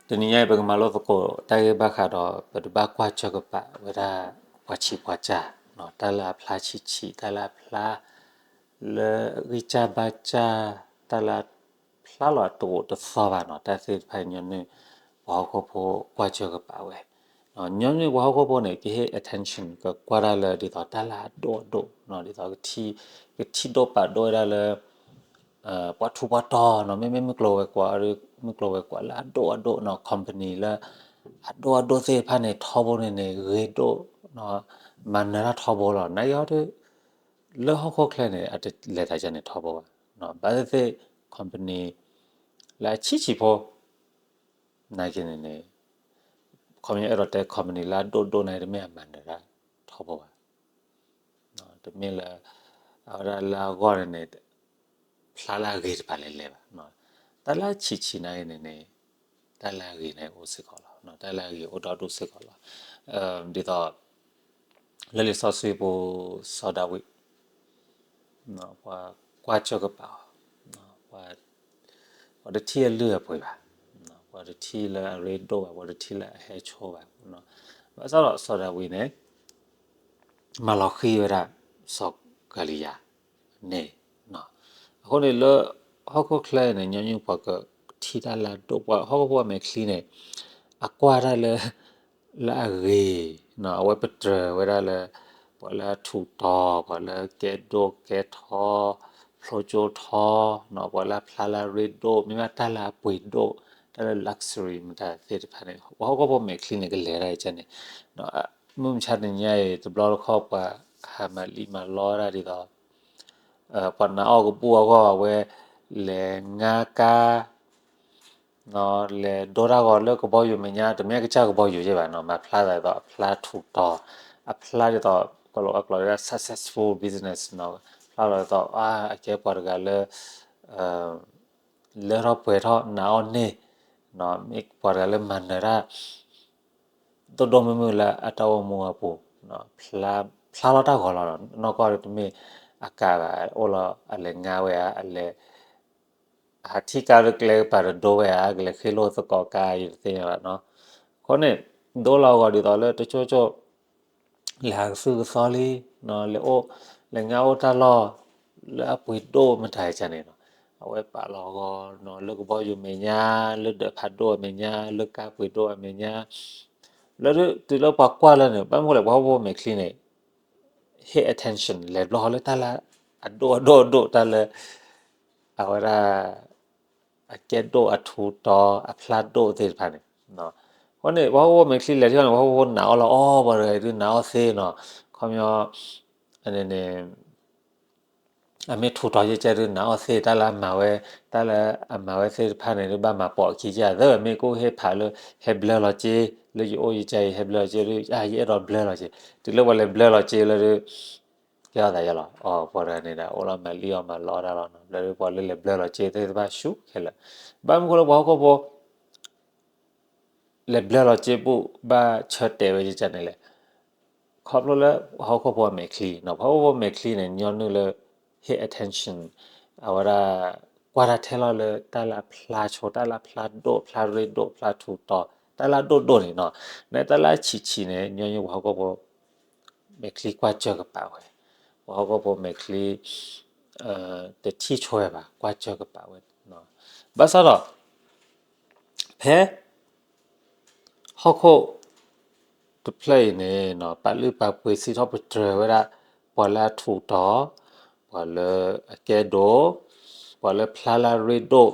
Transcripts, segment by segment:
တနံၤညါအံၤ ပကမၤလိသကိးတၢ်ဂ့ၢ်ဘၣ်ဃးဒီး ပတဘၣ်ကွၢ်စၢၢ်ကပာ်ဝဲဒၣ် ပှၤဆံးပှၤစၢ်, တၢ်လၢအဖျါဆံးဆံး, တၢ်လၢအဖျါ လၢအဂံၢ်စၢ်ဘါစၢ်, တၢ်လၢအဖျါလီၤတအိၣ်တသီဘၣ်နီၤ, တၢ်သ့ၣ်တဖၣ်ညီနုၢ် ပှၤဟီၣ်ခိၣ်ဖိကွၢ်စၢၢ်ကပာ်ဝဲ. ညီနုၢ်ပှၤဟီၣ်ခိၣ်ဖိန့ၣ် ကဟ့ၣ် attention ကကွၢ်တၢ်လၢဒ်သိးတၢ်လၢအဒိၣ်အဒိၣ်, ဒ်သိး ကထံၣ်ဒိၣ်ပာ်ဒိၣ်ဝဲဒၣ်လၢ ပှၤထူးပှၤတီၤနီၤ, မ့မ့ၢ်မုၢ်ကျိၤဝဲၤကွာ်, မုၢ်ကျိၤဝဲၤကွာ်လၢအဒိၣ်အဒိၣ်နီၤ, company လၢအဒိၣ်အဒိၣ်သ့ၣ်တဖၣ်န့ၣ် ထီဘိန့ၣ်န့ၣ် ဂ့ၤဒိၣ်, မၤနၢၤတၢ်ထီဘိလီၤ. နာ်က့ဟီဒုး လၢဟီၣ်ခိၣ်ချၢန့ၣ် အတလဲၤတၢ်ကန့ၣ်ထီဘိဘၣ်. ဘၣ်သ့ၣ်သ့ၣ် company လၢအဆံးဆံးဖိ နာ်က့န့ၣ်န့ၣ် ခီပညီအဲၣ်ဒိးတဲ company လၢအဒိၣ်ဒိၣ်န့ၣ် တမ့ၢ်အမၤနၢၤတၢ်ထီဘိဘၣ်. တမ့ၢ်လၢ အဝဲဒၣ်လၢအဂီၢ်န့ၣ်န့ၣ် ဖျါလၢအဂ့ၤတပၤလဲၤလဲၤဘၣ်. တၢ်လၢအဆံးဆံးနာ်က့န့ၣ်န့ၣ် တၢ်လၢအဂ့ၤန့ၣ်အိၣ်စ့ၢ်ကီးလီၤ. တၢ်လၢအဂ့ၤအိၣ်ဒီဒူၣ်စ့ၢ်ကီးလီၤ. ဒ်သိး လၢလံာ်စီဆှံပူၤ စီၤဒၤဝံး ပှၤကွၢ်စၢၢ်ကပာ်အီၤ, ပှၤတထံၣ်အလုၢ်အပှ့ၤဘၣ်, ပှၤတထံၣ်လၢအရ့ဒိၣ်ဘၣ်, ပှၤတထံၣ်လၢအဟဲဆိဘၣ်. ဘၣ်ဆၣ်ဒီးစီၤဒၤဝံးန့ၣ် မၤလီၤဃံၤဝဲဒၣ် စီၤကၤလံယၤန့ၣ်. အဃိန့ၣ်လၢဟီၣ်ခိၣ်ချၢန့ၣ် ညီနုၢ်ပှၤကထံၣ်တၢ်လၢအဒိၣ်, ပှၤဟီၣ်ခိၣ်ဖိအမဲာ်ချံန့ၣ် အကွၢ်တၢ်လၢ လၢအဂ့ၤ, အဝဲပတြၢၤဝဲဒၣ်လၢ ပှၤလၢအထူးတီၤ, ပှၤလၢကဲဒိၣ်ကဲထီ, ဖျိကၠိထီ, ပှၤလၢအဖျါလၢအရ့ဒိၣ်, မ့ၢ်ဘၣ်တၢ်လၢအပှ့ၤဒိၣ်, တၢ်လၢ luxury မတၤသ့ၣ်တဖၣ်န့ၣ် ပှၤဟီၣ်ခိၣ်ဖိမဲာ်ချံန့ၣ် ကလဲၤဒၣ်အံၤန့ၣ်. မုၢ်မဆါတနံၤညါအံၤ တဘျီတခီၣ်ပှၤဟးမၤလံၣ်မၤလီတၢ်ဒ်သိး ပှၤနာ်အီၣ်ကဘူၣ်အဂီၢ် အဝဲလဲၤငါကါ လဲၤဒိတၢ်ဂီၤလၢကဘီယူၤမဲာ်ညါ, တမ့ၢ်ကစၢ်ကဘီယူၤယဲၢ်ဘၣ်နီၤ, မၤဖျါသးဒ်သိးအဖျါထူးတီၤ, အဖျါဒ်သိး ကလီကလီဒၣ် successful business နီၤ, ဖျါလီၤဒ်သိး အကဲပှၤတဂၤလၢ လၢထီၣ်ပှဲၤထီၣ်နာ်အီၣ်န့ၢ်, မ့ၢ်ပှၤတဂၤလၢမၤနၢၤတၢ် ဒိၣ်ဒိၣ်မုၢ်မုၢ်လၢအတၢ်အိၣ်မူအပူၤ, ဖျါလီၤတၢ်ဂီၤလီၤ, နီၢ်ကီၢ်တမ့ၢ်အကးဘၣ်, အိၣ်လီၤအလဲၤငါဝဲဧါ, အလဲၤ အဟးထံၣ်ကါလၢကျဲကပၤတဒိဝဲဧါ, ကလဲၤဃ့လိာ်သကိးကါယတသ့ၣ်ညါဘၣ်နီၤ. အဃိန့ၣ် ဒိလီၤဂီၤဒ်သိးလၢတကၠိကၠိ လဲၤဟးကသုၣ်ကသီလံ, လဲၤအိၣ် လဲၤငါအိၣ်တၢ်လီၢ် လၢအပှ့ၤဒိၣ်မတၤကန့ၣ်နီၤ, အဝဲပာ်လီၤဂီၤနီၤ လၢကဘီယူၤမဲာ်ညါ, လၢဒၢးဖးဒိၣ်အမဲာ်ညါ, လၢကါပှ့ၤဒိၣ်အမဲာ်ညါ, လၢတုၤလၢပှၤကွၢ်လၢန့ၣ် ဘၣ်မနုၤလဲၣ် ပှၤဟီၣ်ခိၣ်ဖိမဲာ်ချံန့ၣ် ဟ့ၣ် attention လဲၤဘျီဃီလၢတၢ်လၢအဒိၣ်အဒိၣ်အဒိၣ် တၢ်လၢ အဝဲဒၣ် အကဲဒိၣ်အထူးတီၤ အဖျါဒိၣ်သ့ၣ်တဖၣ်န့ၣ်. အဃိန့ၣ် ပှၤဟီၣ်ခိၣ်ဖိမဲာ်ချံလဲၤထံၣ်န့ၣ် ပှၤဟီၣ်ခိၣ်ဖိနာ်အီၣ်လီၤအီၣ် ပှၤတဂၤဒုးနာ်အီၣ်သ့နီၤ, ခီပညီ အန့ၣ်န့ၣ် အမ့ၢ်ထူးတီၤယဲၢ်ကဲဒုးနာ်အီၣ်သ့ တၢ်လၢအမၤဝဲ, တၢ်လၢအမၤဝဲသ့ၣ်တဖၣ်န့ၣ် ဒုးဘၣ်မၤပိာ်အခံကဲသ့ မ့ၢ်ကအိၣ်ဟ့ၣ်ဖးလၢ ဟဲဘျၢလီၤစ့, လၢယအိၣ်ယကဲအံၤ ဟဲဘျၢလီၤစ့ဒုး ယအဲၣ်ဒိးဘျၢလီၤစ့, တုၤလၢပှၤလဲၤဘျၢလီၤစ့လၢဒုး ကဲထီၣ်သးယဲလီၤ. အပှၤတဂၤန့ၣ်ဒၣ် အိၣ်လီၤမၤလံၣ်အီၣ်မၤလီတၢ်လီၤနီၤ, ဘျၢဒုးပှၤလၢလဲၤဘျၢလီၤစ့သ့ၣ်တဖၣ်ဆူခဲလၢာ်, ဘၣ်မနုၤဃိလၢပှၤဟီၣ်ခိၣ်ဖိ လဲၤဘျၢလီၤစ့ဘူၣ် ဘၣ်ဆၢတဲာ်ဝဲယကန့ၣ်လဲၣ်, ခီဖျိလၢပှၤဟီၣ်ခိၣ်ဖိအမဲာ်ချံနီၤ, ပှၤဟီၣ်ခိၣ်ဖိမဲာ်ချံန့ၣ် ညီနုၢ်လၢ ဟ့ၣ် attention အဝဲဒၣ် ကွၢ်တၢ်ထဲလီၤလၢတၢ်လၢအဖျါဆိ တၢ်လၢအဖျါဒိၣ် ဖျါရ့ဒိၣ် ဖျါထူးတီၤ တၢ်လၢအဒိၣ်ဒိၣ်န့ၣ်နီၤ, နတၢ်လၢအဆံးဆံးန့ၣ် ညီနုၢ်ပှၤဟီၣ်ခိၣ်ဖိ မဲာ်ချံကွၢ်စၢၢ်ကပာ်ဝဲ, ပှၤဟီၣ်ခိၣ်ဖိမဲာ်ချံ တထံၣ်ဆိဝဲဘၣ် ကွၢ်စၢၢ်ကပာ်ဝဲ, ဘၣ်ဆၣ်ဒီး ဖဲ ဟီၣ်ခိၣ်တဖျၢၣ်အံၤန့ၣ် ပာ်လုၢ်ပာ်ပှ့ၤစံးထီၣ်ပတြၢၤဝဲဒၣ် ပှၤလၢအထူးတီၤ, ပှၤလၢအကဲဒိၣ်, ပှၤလၢဖျါလၢအရ့ဒိၣ်,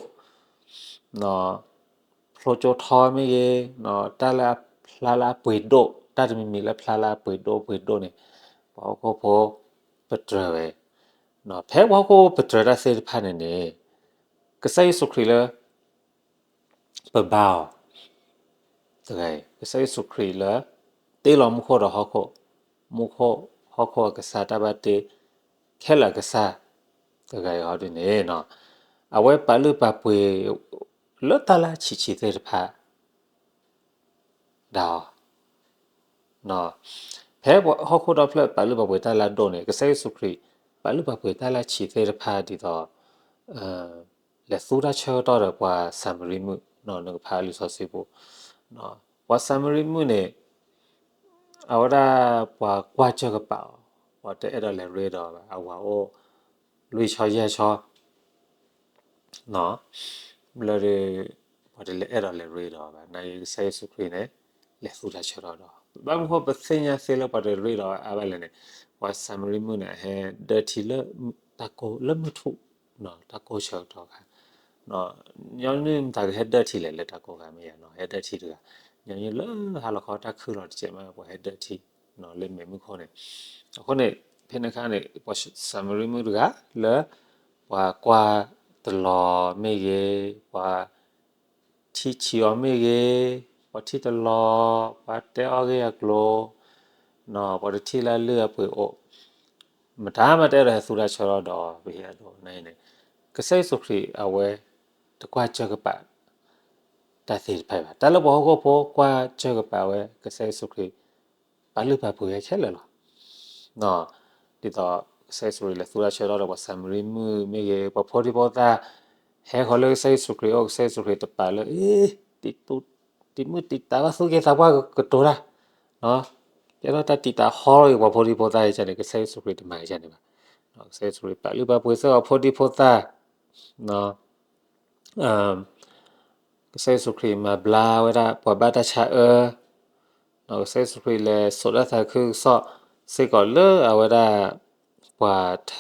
ဖျိကၠိထီမ့ၢ်ဂ့ၤ, တၢ်လၢအဖျါလၢအပှ့ၤဒိၣ်, တၢ်တမံၤမံၤလၢဖျါလၢအပှ့ၤဒိၣ်ပှ့ၤဒိၣ်န့ၣ် ပှၤဟီၣ်ခိၣ်ဖိပတြၢၤဝဲ, ဖဲပှၤဟီၣ်ခိၣ်ဖိပတြၢၤတၢ်သ့ၣ်တဖၣ်န့ၣ်န့ၣ် ကစၢ်ယ့ၣ်ၡူးခရံာ်လၢ ပဘါအီၤ တဂၤအံၤ ကစၢ်ယ့ၣ်ၡူးခရံာ်လၢ တ့လီၤမူခိၣ်ဒီးဟီၣ်ခိၣ်, မူခိၣ်ဟီၣ်ခိၣ်အကစၢ် တၢ်ဘၣ်တ့ခဲလၢာ်အကစၢ် တဂၤအံၤဟီဒ်န့ၣ် အဝဲပာ်လုၢ်ပာ်ပှ့ၤ လၢတၢ်လၢအဆံးဆံးသ့ၣ်တဖၣ် ဒၣ်အီၤ ဖဲဟီၣ်ခိၣ်ဒီဖျၢၣ်ပာ်လုၢ်ပာ်ပှ့ၤတၢ်လၢအဒိၣ်န့ၣ် ကစၢ်ယ့ၣ်ၡူးခရံာ် ပာ်လုၢ်ပာ်ပှ့ၤတၢ်လၢအဆံးသ့ၣ်တဖၣ်ဒ်သိး လဲၤသူတၢ်ဆၢကတီၢ်ဒီးပှၤစၤမရံမုၣ် နကဖးလံာ်စီဆှံပူၤ, ပှၤၡၤမရံမုၣ်န့ၣ် အဝဲဒၣ်ပှၤကွၢ်စၢၢ်ကပာ်အီၤ, ပှၤတအဲၣ်ဒိးလဲၤရ့ဒီးအီၤဘၣ်, အဝၤအိၣ်လွံၢ်ဆီယဲၢ်ဆီ လၢ ပှၤတလဲၤအဲၣ်ဒိးလဲၤရ့ဒီးအီၤဘၣ်, နာ်က့ကစၢ်ယ့ၣ်ၡူးခရံာ်န့ၣ် လဲၤသူတၢ်ဆၢကတီၢ်ဒီး, ဘၣ်မနုၤဃိပသ့ၣ်ညါသ့လၢပှၤတရ့ဒီးအီၤအါဘၣ်လဲၣ်န့ၣ်, ပှၤၡၤမရံမုၣ်န့ၣ် အဟဲဒၢထံလၢတၢ်ကိၢ်လၢမုၢ်ထူၣ်, တၢ်ကိၢ်ဆၢကတီၢ်ခါ ညီနုၢ်မတၤကဟဲဒၢထံလဲၣ်လၢတၢ်ကိၢ်ခါမ့ၢ်ယါနီၤ, ဟဲဒၢထံတဂၤ, ညီနုၢ်လၢဟါလီၤခီတၢ်ခုၣ်လီၤတစဲးမး ပှၤဟဲဒၢထံ လၢမဲးမုၢ်ခိၣ်န့ၣ်, အဃိန့ၣ် ဖဲန့ၣ်အခါန့ၣ် ပှၤၡၤမရံမုၣ်တဂၤလၢ ပှၤကွၢ်တလီၤမ့ၢ်ဂ့ၤ, ပှၤထံၣ်ဆံးအီၤမ့ၢ်ဂ့ၤ, ပှၤထံၣ်တလီၤ, ပှၤတဲအီၣ်ဂ့ၢ်အကျိၤ ပှၤတထံၣ်လၢအလုၢ်အပှ့ၤအိၣ်, မတၤမတၤတအဲၣ်ဒိးဟဲသူတၢ်ဆၢကတီၢ်ဒီး ပဟ့ၣ်အဒိန့ၣ်, ကစၢ်ယ့ၣ်ၡူးခရံာ်အဝဲ တကွၢ်စၢၢ်ကပာ် တၢ်သ့ၣ်တဖၣ်ဘၣ်. တၢ်လၢပှၤဟီၣ်ခိၣ်ဖိကွၢ်စၢၢ်ကပာ်ဝဲ ကစၢ်ယ့ၣ်ၡူးခရံာ် ပာ်လုၢ်ပာ်ပှ့ၤဝဲခဲလၢာ်လီၤ. ဒ်သိးကစၢ်ယ့ၣ်ၡူးခရံာ်လဲၤသူတၢ်ဆၢကတီၢ်ဒီးပှၤၡၤမရံမုၣ်မ့ၢ်ဂ့ၤ, ပှၤဖိဒံဖိသၣ် ဟဲဃီၤလၢကစၢ်ယ့ၣ်ၡူးခရံာ်အအိၣ်, ကစၢ်ယ့ၣ်ၡူးခရံာ်တပာ်လၢ အ့ တံၤမုၣ်တံၤသးဘၣ်, သူၣ်က့သးပှၢ်ကတိၤတၢ်, ကဲထီၣ်တၢ်တံၤသးဟီလီၤက့ၤပှၤဖိဒံဖိသၣ်အံၤန့ၣ် ကစၢ်ယ့ၣ်ၡူးခရံာ်တမၤကန့ၣ်ဘၣ်. ကစၢ်ယ့ၣ်ၡူးခရံာ်ပာ်လုၢ်ပာ်ပှ့ၤစ့ၢ်ကီးဖိဒံဖိသၣ် ကစၢ်ယ့ၣ်ၡူးခရံာ်မၤဘျါဝဲဒၣ်ပှၤဘၣ်တၢ်ဆါအၢ, ကစၢ်ယ့ၣ်ၡူးခရံာ်လဲၤစိာ်တၢ်သးခုကစီၣ်စ့ၢ်ကီးလၢအဝဲဒၣ် ပှၤထၢ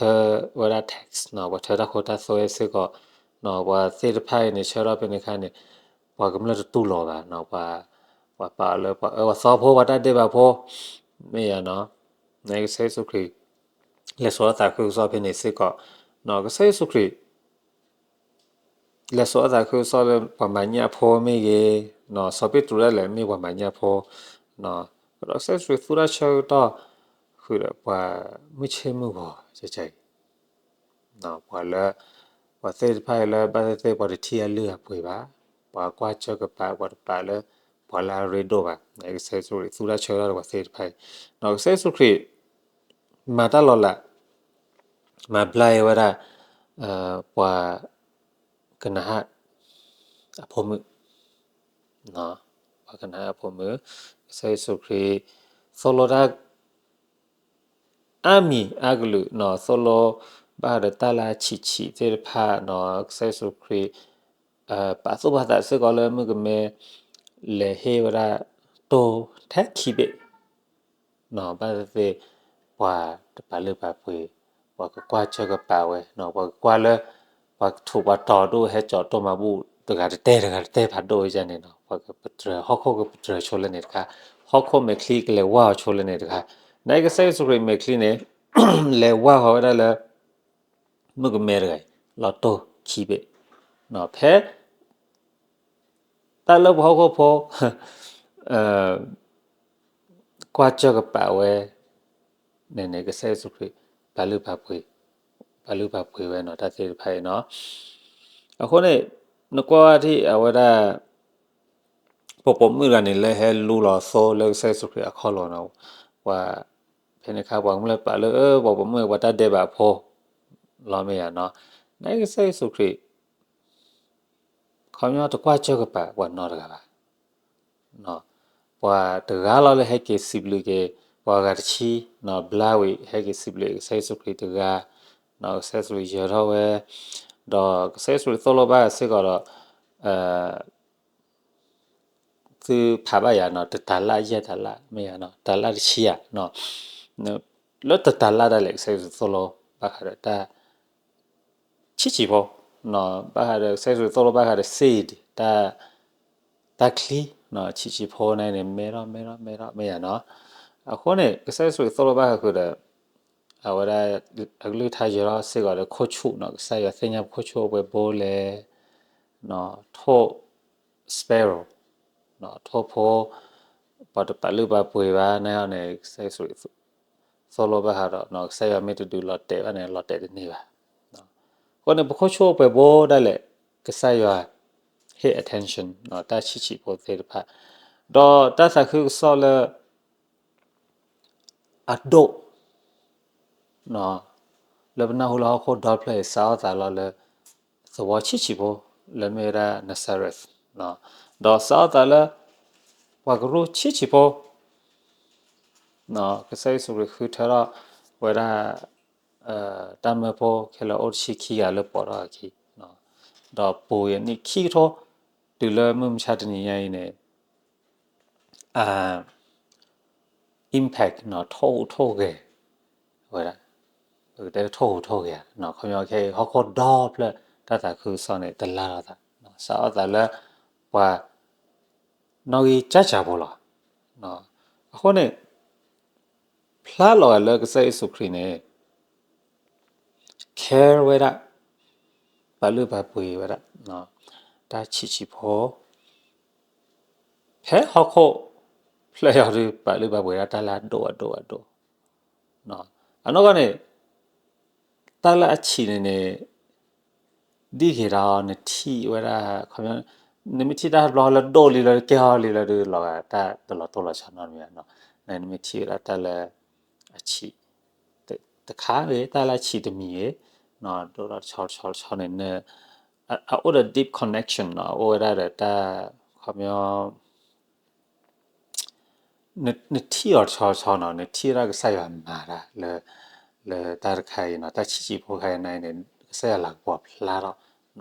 ဝဲဒၣ် tax ပှၤထၢတၢ်ခိတၢ်သွဲစ့ၢ်ကီး, ပှၤသ့ၣ်တဖၣ်အံၤန့ၣ် ဆၢထီၣ်ဖဲန့ၣ်အခါန့ၣ် ပှၤကမျၢၢ်တတူၢ်လိာ်ဘၣ်, ပှၤပာ်အီၤလၢပှၤအၢပှၤသီဖိ ပှၤတၢ်ဒဲးဘးဖိ မ့ၢ်ယါနီၤ, နကစၢ်ယ့ၣ်ၡူးခရံာ် လဲၤစိာ်အသးခုကစီၣ်ဖဲန့ၣ်စ့ၢ်ကီး, ကစၢ်ယ့ၣ်ၡူးခရံာ် လဲၤစိာ်အသးခုကစီၣ်လၢပှၤမၤညၣ်ဖိမ့ၢ်ဂ့ၤ, စီၤပ့းတရူးဒၣ်လဲာ်မ့ၢ်ပှၤမၤညၣ်ဖိ, ဒီးကစၢ်ယ့ၣ်ၡူးခရံာ်သူတၢ်ဆၢကတီၢ်ဃုာ်ဒီးပှၤမုၢ်ဆ့ၣ်မုၢ်ဂီၤကဲကဲအံၤ, ပှၤလၢ ပှၤသ့ၣ်တဖၣ်အံၤလၢဘၣ်သ့ၣ်သ့ၣ်ပှၤတထံၣ်အလုၢ်အပှ့ၤဘၣ်, ပှၤကွၢ်စၢၢ်ကပာ် ပှၤတပာ်လၢ ပှၤလၢအရ့ဒိၣ်ဘၣ်, ကစၢ်ယ့ၣ်ၡူးခရံာ်သူတၢ်ဆၢကတီၢ်ဒီးပှၤသ့ၣ်တဖၣ်အံၤ, ကစၢ်ယ့ၣ်ၡူးခရံာ် မၤတၢ်လီၤလး မၤဘျါအီၤဝဲဒၣ် ပှၤ ကနၤအၣ်အဖိမုၣ်, ပှၤကနၤအၣ်အဖိမုၣ်, ကစၢ်ယ့ၣ်ၡူးခရံာ် သိၣ်လိတၢ် အါမံၤအါကလုာ်နီၤ, သိၣ်လိဘၣ်ဃးဒီးတၢ်လၢအဆံးဆံးသ့ၣ်တဖၣ်နီၤ, ကစၢ်ယ့ၣ်ၡူးခရံာ် ပာ်သူၣ်ပာ်သးစ့ၢ်ကီးလၢမုၣ်ကမဲ လဲၤဟ့ၣ်ဝဲဒၣ်တိၢ်ထဲခံဘ့ၣ် ဘၣ်သ့ၣ်သ့ၣ် ပှၤတပာ်လုၢ်ပာ်ပှ့ၤ, ပှၤကကွၢ်စၢၢ်ကပာ်ဝဲ, ပှၤကကွၢ်လၢ ပှၤကထူးပှၤတီၤဒိၣ်ဟဲကၠီၤတိၢ်မၤဘူၣ် တဂၤတတဲတဂၤတတဲဖးဒိၣ်ဝဲဒၣ်န့ၣ်နီၤ, ပှၤကပတြၢၤ ဟီၣ်ခိၣ်ကပတြၢၤဆိလၢန့ၣ်တခါ, ဟီၣ်ခိၣ်မဲာ်ချံကလဲၤဝါအီၤဆိလၢန့ၣ်တခါ, နကစၢ်ယ့ၣ်ၡူးခရံာ်မဲာ်ချံန့ၣ် လဲၤဝါဃီၤဝဲဒၣ်လၢ မုၣ်ကမဲတဂၤအံၤ လီၤတိၢ်ခံဘ့ၣ်, ဖဲ တၢ်လၢပှၤဟီၣ်ခိၣ်ဖိ ကွၢ်စၢၢ်ကပာ်ဝဲ န့ၣ်န့ၣ် ကစၢ်ယ့ၣ်ၡူးခရံာ် ပာ်လုၢ်ပာ်ပှ့ၤ, ပာ်လုၢ်ပာ်ပှ့ၤဝဲနီၤ တၢ်သ့ၣ်တဖၣ်အံၤနီၤ, အဃိန့ၣ် နကွၢ်ဝဲဒၣ်အဝဲဒၣ် ပိာ်ပိာ်မုၣ်တဂၤန့ၣ် လၢဟဲလူလီၤသိလၢကစၢ်ယ့ၣ်ၡူးခရံာ်အခီၣ်လီၤနီၤ, ပှၤ ဖဲန့ၣ်အခါ ပှၤကမျၢၢ်ပာ်လၢ ပိာ်ပိာ်မုၣ် ပှၤတၢ်ဒဲးဘးဖိ လီၤမ့ၢ်ယါနီၤ, နကစၢ်ယ့ၣ်ၡူးခရံာ် ခီပညီတကွၢ်စၢၢ်ကပာ်ပှၤနီတဂၤဘၣ်, ပှၤတဂၤလီၤလၢဟဲက့ၤစံးဘျုးက့ၤ ပှၤဂၤတဆံ, ဘျါဝံၤ ဟဲက့ၤစံးဘျုးကစၢ်ယ့ၣ်ၡူးခရံာ်တဂၤ, ကစၢ်ယ့ၣ်ၡူးခရံာ်ယၢၤထီၣ်ဝဲ, ဒီးကစၢ်ယ့ၣ်ၡူးခရံာ်သိၣ်လိဘၣ်စ့ၢ်ကီးဒီး သုဖးဘၣ်ယၤနီၤ တတၤလၣ်ယဲၢ်တၤလၣ် မ့ၢ်ယါနီၤ တၤလၣ်တဆံယၤနီၤ, လၢတတၤလၣ်ဒၣ်လဲာ် ကစၢ်ယ့ၣ်ၡူးသိၣ်လိဘၣ်ဃးဒီးတၢ် ဆံးဆံးဖိ, ဘၣ်ဃးဒီး ကစၢ်ယ့ၣ်ၡူးသိၣ်လိဘၣ်ဃးဒီး seed တၢ်ချံ, ဆံးဆံးဖိန့ၣ်န့ၣ် မဲထီၣ်မဲထီၣ်မဲထီၣ် မ့ၢ်ယါနီၤ, အဃိန့ၣ် ကစၢ်ယ့ၣ်ၡူးသိၣ်လိဘၣ်ဃးဃုာ်ဒီး အဝဲဒၣ် အကလုၢ်ကထါယၢၤထီၣ်စ့ၢ်ကီးဒီး ခိၣ်ဆူၣ်နီၤ ကစၢ်ယွၤသ့ၣ်ညါပခိၣ်ဆူၣ်အိၣ်ပှဲၤဘိလဲၣ်, ထိၣ် sparrow ထိၣ်ဖိ ပှၤတပာ်လုၢ်ပာ်ပှ့ၤဘၣ်န့ၣ်န့ၣ် ကစၢ်ယ့ၣ်ၡူးသိၣ်လိဘၣ်ဃးဒီး ကစၢ်ယွၤမ့ၢ်တဒုးလီၤတဲာ်ဘၣ်န့ၣ် လီၤတဲာ်တန့ၢ်ဘၣ်, အဃိန့ၣ် ပခိၣ်ဆူၣ်အိၣ်ပှဲၤဘိဒၣ်လဲာ် ကစၢ်ယွၤ hit attention တၢ်ဆံးဆံးဖိသ့ၣ်တဖၣ်, ဒီးတၢ်သးခုကစီၣ်လၢ အဒိၣ် လၢပနၢ်ဟူလၢဟီၣ်ခိၣ်ဒီဖျၢၣ်အံၤ စးထီၣ်သးလီၤလၢ သဝီဆံးဆံးဖိ လၢမ့ၢ်ဝဲဒၣ် Nazareth ဒီးစးထီၣ်သးလၢ ပှၤကရူၢ်ဆံးဆံးဖိ ကစၢ်ယ့ၣ်ၡူးခရံာ်ဃုထၢထီၣ်ဝဲဒၣ် တၢ်မၢဖိခဲလၢာ်အိၣ်တဆံခံဂၤလၢပိာ်ထီၣ်အခံ, ဒီးပိာ်အနံၣ်ခံကထိ တုၤလၢမုၢ်မဆါတနံၤညါအံၤန့ၣ် impact နီၤ ထိၣ်ဟူးထိၣ်ဂဲၤဝဲဒၣ်, ပကတဲထိၣ်ဟူးထိၣ်ဂဲၤဧါ, ခီပညီခဲအံၤ ဟီၣ်ခိၣ်ဒီဖျၢၣ်တၢ်သးခုကစီၣ်န့ၣ် တလၢ်လိာ်သး, စးထီၣ်သးလၢ ပှၤနီၣ်ဂံၢ်ကၠၢ်ကၠၢ်ဖိလီၤ. အဃိန့ၣ် ဖျါလီၤဂာ်လၢကစၢ်ယ့ၣ်ၡူးခရံာ်န့ၣ် care ဝဲဒၣ်, ပာ်လုၢ်ပာ်ပှ့ၤဝဲဒၣ် တၢ်ဆံးဆံးဖိ, ဖဲဟီၣ်ခိၣ်ဖျၢၣ်အံၤဒီး ပာ်လုၢ်ပာ်ပှ့ၤဒၣ်တၢ်လၢအဒိၣ်အဒိၣ်အဒိၣ်, အနီၢ်ကီၢ်န့ၣ် တၢ်လၢအဆံးန့ၣ်န့ၣ် ဒ်က့ၤဒီးနထံၣ်ဝဲဒၣ် ခီပညီ နမ့ၢ်ထံၣ်တၢ်တဘျီလၢဒိၣ်လံလၢ ကဲထီၣ်လံလၢဒီး လီၤဂာ်တၢ်တလီၤတိၢ်လီၤဆီနီတမံၤဘၣ်, နမ့ၢ်ထံၣ်ဝဲဒၣ်တၢ်လၢအဆံး တခါဂ့ၤ တၢ်လၢအဆံးတမံၤဂ့ၤ ဒိၣ်ဒီးတဆီတဆီတဆီန့ၣ် အအိၣ်ဒီး deep connection နီၤ အအိၣ်ဝဲဒၣ်ဒီးတၢ် ခီပညီ နထံၣ်အီၤတဆီတဆီနီၤ နထံၣ်ဝဲဒၣ်ကစၢ်ယွၤမၤတၢ်လၢ လၢတၢ်တခါအံၤနီၤ တၢ်ဆံးဆံးဖိခါအံၤန့ၣ် ကစၢ်ယွၤလၤကပီၤဖျါထီၣ်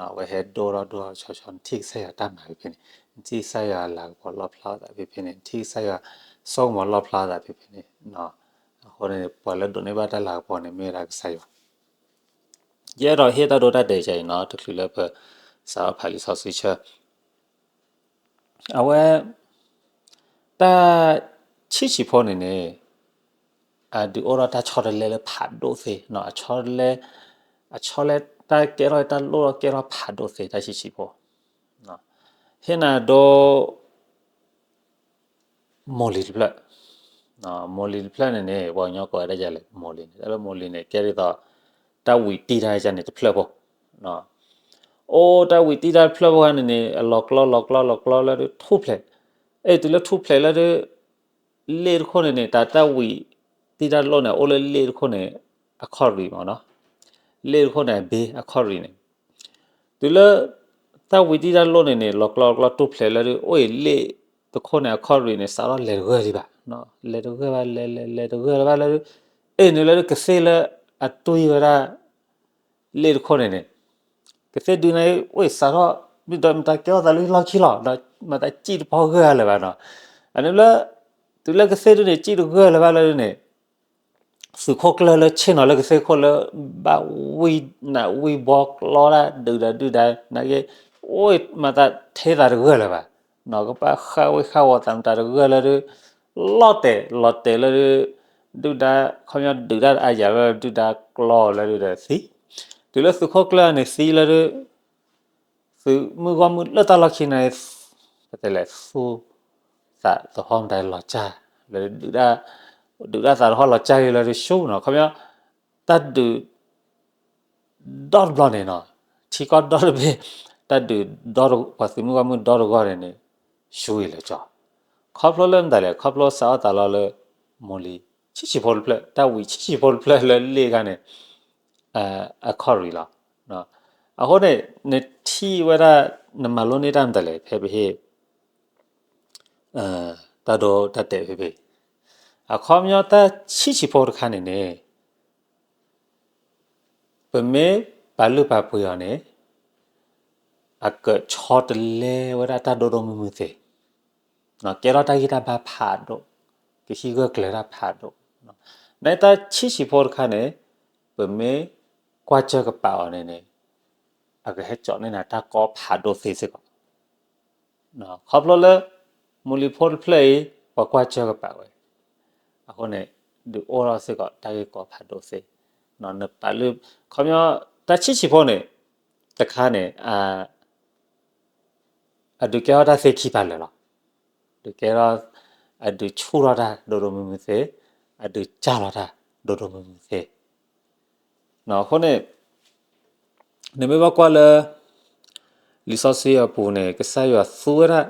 အဝဲဟဲဒိၣ်ထီၣ်ဒိၣ်ထီၣ်တဆီတဆီ နထံၣ်ကစၢ်ယွၤတၢ်မၤဖဲဖဲန့ၣ် နထံၣ်ကစၢ်ယွၤလၤကပီၤလီၣ်ဖျါထီၣ်သးဖဲဖဲန့ၣ် နထံၣ်ကစၢ်ယွၤစိကမီၤလီၣ်ဖျါထီၣ်သးဖဲဖဲန့ၣ် အဃိန့ၣ် ပှၤလၢဒိးန့ၢ်ဘၣ်တၢ်လၤကပီၤန့ၣ် မ့ၢ်ဝဲဒၣ်ကစၢ်ယွၤ ယအဲၣ်ဒိးဟ့ၣ်တၢ်ဒိတၢ်တဲာ်အံၤနီၤ တချုးလၢပစးထီၣ်ဖးလံာ်စီဆှံဆၢ အဝဲ တၢ်ဆံးဆံးဖိန့ၣ်န့ၣ် အဒုးအိၣ်ထီၣ်တၢ်ဆီတလဲလၢဖးဒိၣ်သ့, အဆီတလဲ အဆီလဲ တၢ်ကဲထီၣ်တၢ်လိၣ်ထီၣ်ကဲထီၣ်ဖးဒိၣ်သ့ တၢ်ဆံးဆံးဖိ, ဟ့ၣ်နၤဒိ မိၢ်လံၤတဖျၢၣ်, မိၢ်လံၤတဖျၢၣ်န့ၣ်န့ၣ် ပှၤကညီကိးဝဲဒၣ်ယၤလဲၣ် မိၢ်လံၤန့ၣ် တၢ်လၢမိၢ်လံၤန့ၣ် ကဲဒ်သိး တၢ်ဝံၤတံၢ်တၢ်ယါန့ၣ်တဖျၢၣ်ဖိ, အိၣ်တၢ်ဝံၤတံၢ်တၢ်တဖျၢၣ်ဖိခါန့ၣ်န့ၣ် အလီၤကျီလီၤကျီလီၤကျီလၢထူၣ်ဖျဲး, အဲၣ်တုၤလၢထူၣ်ဖျဲးလၢ လ့ၣ်တခိၣ်န့ၣ်န့ၣ် တၢ်တၢ်ဝံၤတံၢ်တၢ်တလိၣ်န့ၣ် အိၣ်လၢလ့ၣ်တခိၣ်န့ၣ် အခီၣ်ရံၣ်မ့ၢ်နီၤ, လ့ၣ်တခိၣ်န့ၣ် အဘ့အခီၣ်ရံၣ်န့ၣ် တုၤလၢ တၢ်ဝံၤတံၢ်တၢ်တလိၣ်န့ၣ်န့ၣ် လီၤကျီလီၤကျီထူၣ်ဖျဲးလၢဒုး အိၣ်အံၤလ့ၣ်တခိၣ်န့ၣ် အခီၣ်ရံၣ်န့ၣ် စးထီၣ်လဲၤတဂၢၢ်ဒံးဘၣ်, လဲၤတဂၢၢ်ဘၣ် လဲၤလဲၤလဲၤတဂၢၢ်လၢၤဘၣ်လၢဒုး အဲၣ်န့ၣ်လၢဒုးကသ့ၣ်လၢအတွံၢ်ဝဲဒၣ် လ့ၣ်တခိၣ်န့ၣ်န့ၣ် ကသ့ၣ်ဒုးန့ၣ် အိၣ်အံၤစးထီၣ် မ့ၢ်ဒီးမတၤကဲထီၣ်သးလၢလီၢ်ခံလီၤ ဒီးမတၤစံၣ်တဖီဂၢၢ်လၢၤဘၣ်နီၤ, အန့ၣ်လၢ တုၤလၢကသ့ၣ်ဒုးန့ၣ် စံၣ်တဂၢၢ်လၢၤဘၣ်လၢဒုးန့ၣ် သုးခိၣ်ကျၢၢ်လၢဆ့ၣ်နီၤလၢကသ့ၣ်ခိၣ်လၢ ဘၣ်ဝံနးဝံဘီကျီဒၣ်ဒုးဒီးဒုၣ်ဒါ နာ်က့ အိၣ်မၤသးထဲသးတဂၢၢ်လၢၤဘၣ်, ကဘၣ်ဃၣ်ဝ့ၢ်ဃၣ်ဝီၤသးမတၤတဂၢၢ်လၢဒုး လီၤတဲာ်လီၤတဲာ်လၢဒုး ဒုၣ်ဒါ ခီပညီဒုးတၢ်အါယၤလၢဒုၣ်ဒါကျီလၢဒုးဒီးသံ, တုၤလၢသုးခိၣ်ကျၢၢ်န့ၣ်သံလၢဒုး သုးမုၢ်ဂီၢ်မုၢ်လၢတၢ်လီၢ်ခံန့ၣ် ပတဲလဲၣ်သူၣ်သးသဟီၣ်မတၤလီၤစၢ် လၢဒုး ဒုးတၢ်သးသဟီၣ်လီၤစၢ်လၢဒုးဆူနီၤ ခီပညီ တၢ်ဒုး ဒီတဘျီန့ၣ်နီၤ ထံကီၢ်ဒီတဘ့ၣ် တၢ်ဒုးဒီ ပှၤသုးမုၢ်ဂီၢ်မုၢ်ဒီတဂီၢ်န့ၣ်န့ၣ် ဆူအံၤလၢကၠီ ခီဖျိလၢမတၤလဲၣ် ခီဖျိစးထီၣ်သးလီၤလၢ မိၢ်လံၤဆံးဆံးဖိတဖျၢၣ် တၢ်ဝံၤဆံးဆံးဖိတဖျၢၣ်လၢလ့ၣ်ခါန့ၣ် အခီၣ်ရံၣ်လီၤ. အဃိန့ၣ် နထံၣ်ဝဲဒၣ် နမၤလိန့ၢ်တၢ်မတၤလဲၣ် ဖဲပဟ့ၣ် တၢ်ဒိတၢ်တဲာ်ဖဲဖဲ အခီပညီတၢ်ဆံးဆံးဖိတခါန့ၣ်န့ၣ် ပမ့ၢ်ပာ်လုၢ်ပာ်ပှ့ၤအီၤန့ၣ် အကဆီတလဲဝဲဒၣ်တၢ်ဒိၣ်ဒိၣ်မုၢ်မုၢ်သ့, ကဲထီၣ်တၢ်ဂံၢ်တၢ်ဘါဖးဒိၣ်, ကဟံးဂၢၢ်ကျၢၤတၢ်ဖးဒိၣ်, နတၢ်ဆံးဆံးဖိတခါန့ၣ် ပမ့ၢ်ကွၢ်စၢၢ်ကပာ်အီၤန့ၣ်န့ၣ် အကဟဲကၠီန့ၢ်နၤတၢ်ကီဖးဒိၣ်သ့စ့ၢ်ကီး ခီဖျိလၢ မိၢ်လံၤဖိတဖျၢၣ်အံၤ ပှၤကွၢ်စၢၢ်ကပာ်ဝဲ, အဃိန့ၣ် ဒုးအိၣ်ထီၣ်စ့ၢ်ကီးတၢ်ဂ့ၢ်ကီဖးဒိၣ်သ့, နပာ်လုၢ် ခီပညီ တၢ်ဆံးဆံးဖိန့ၣ် တခါန့ၣ် အဒုးကဲထီၣ်တၢ်သ့ခံပာ်လၢာ်လီၤ. ဒုးကဲထီၣ် အဒုးဆူၣ်ထီၣ်တၢ်ဒိၣ်ဒိၣ်မုၢ်မုၢ်သ့, အဒုးစၢ်လီၤတၢ်ဒိၣ်ဒိၣ်မုၢ်မုၢ်သ့. အဃိန့ၣ် နမ့ၢ်ဘၣ်ကွၢ်လၢ လံာ်စီဆှံအပူၤန့ၣ် ကစၢ်ယွၤသူဝဲဒၣ်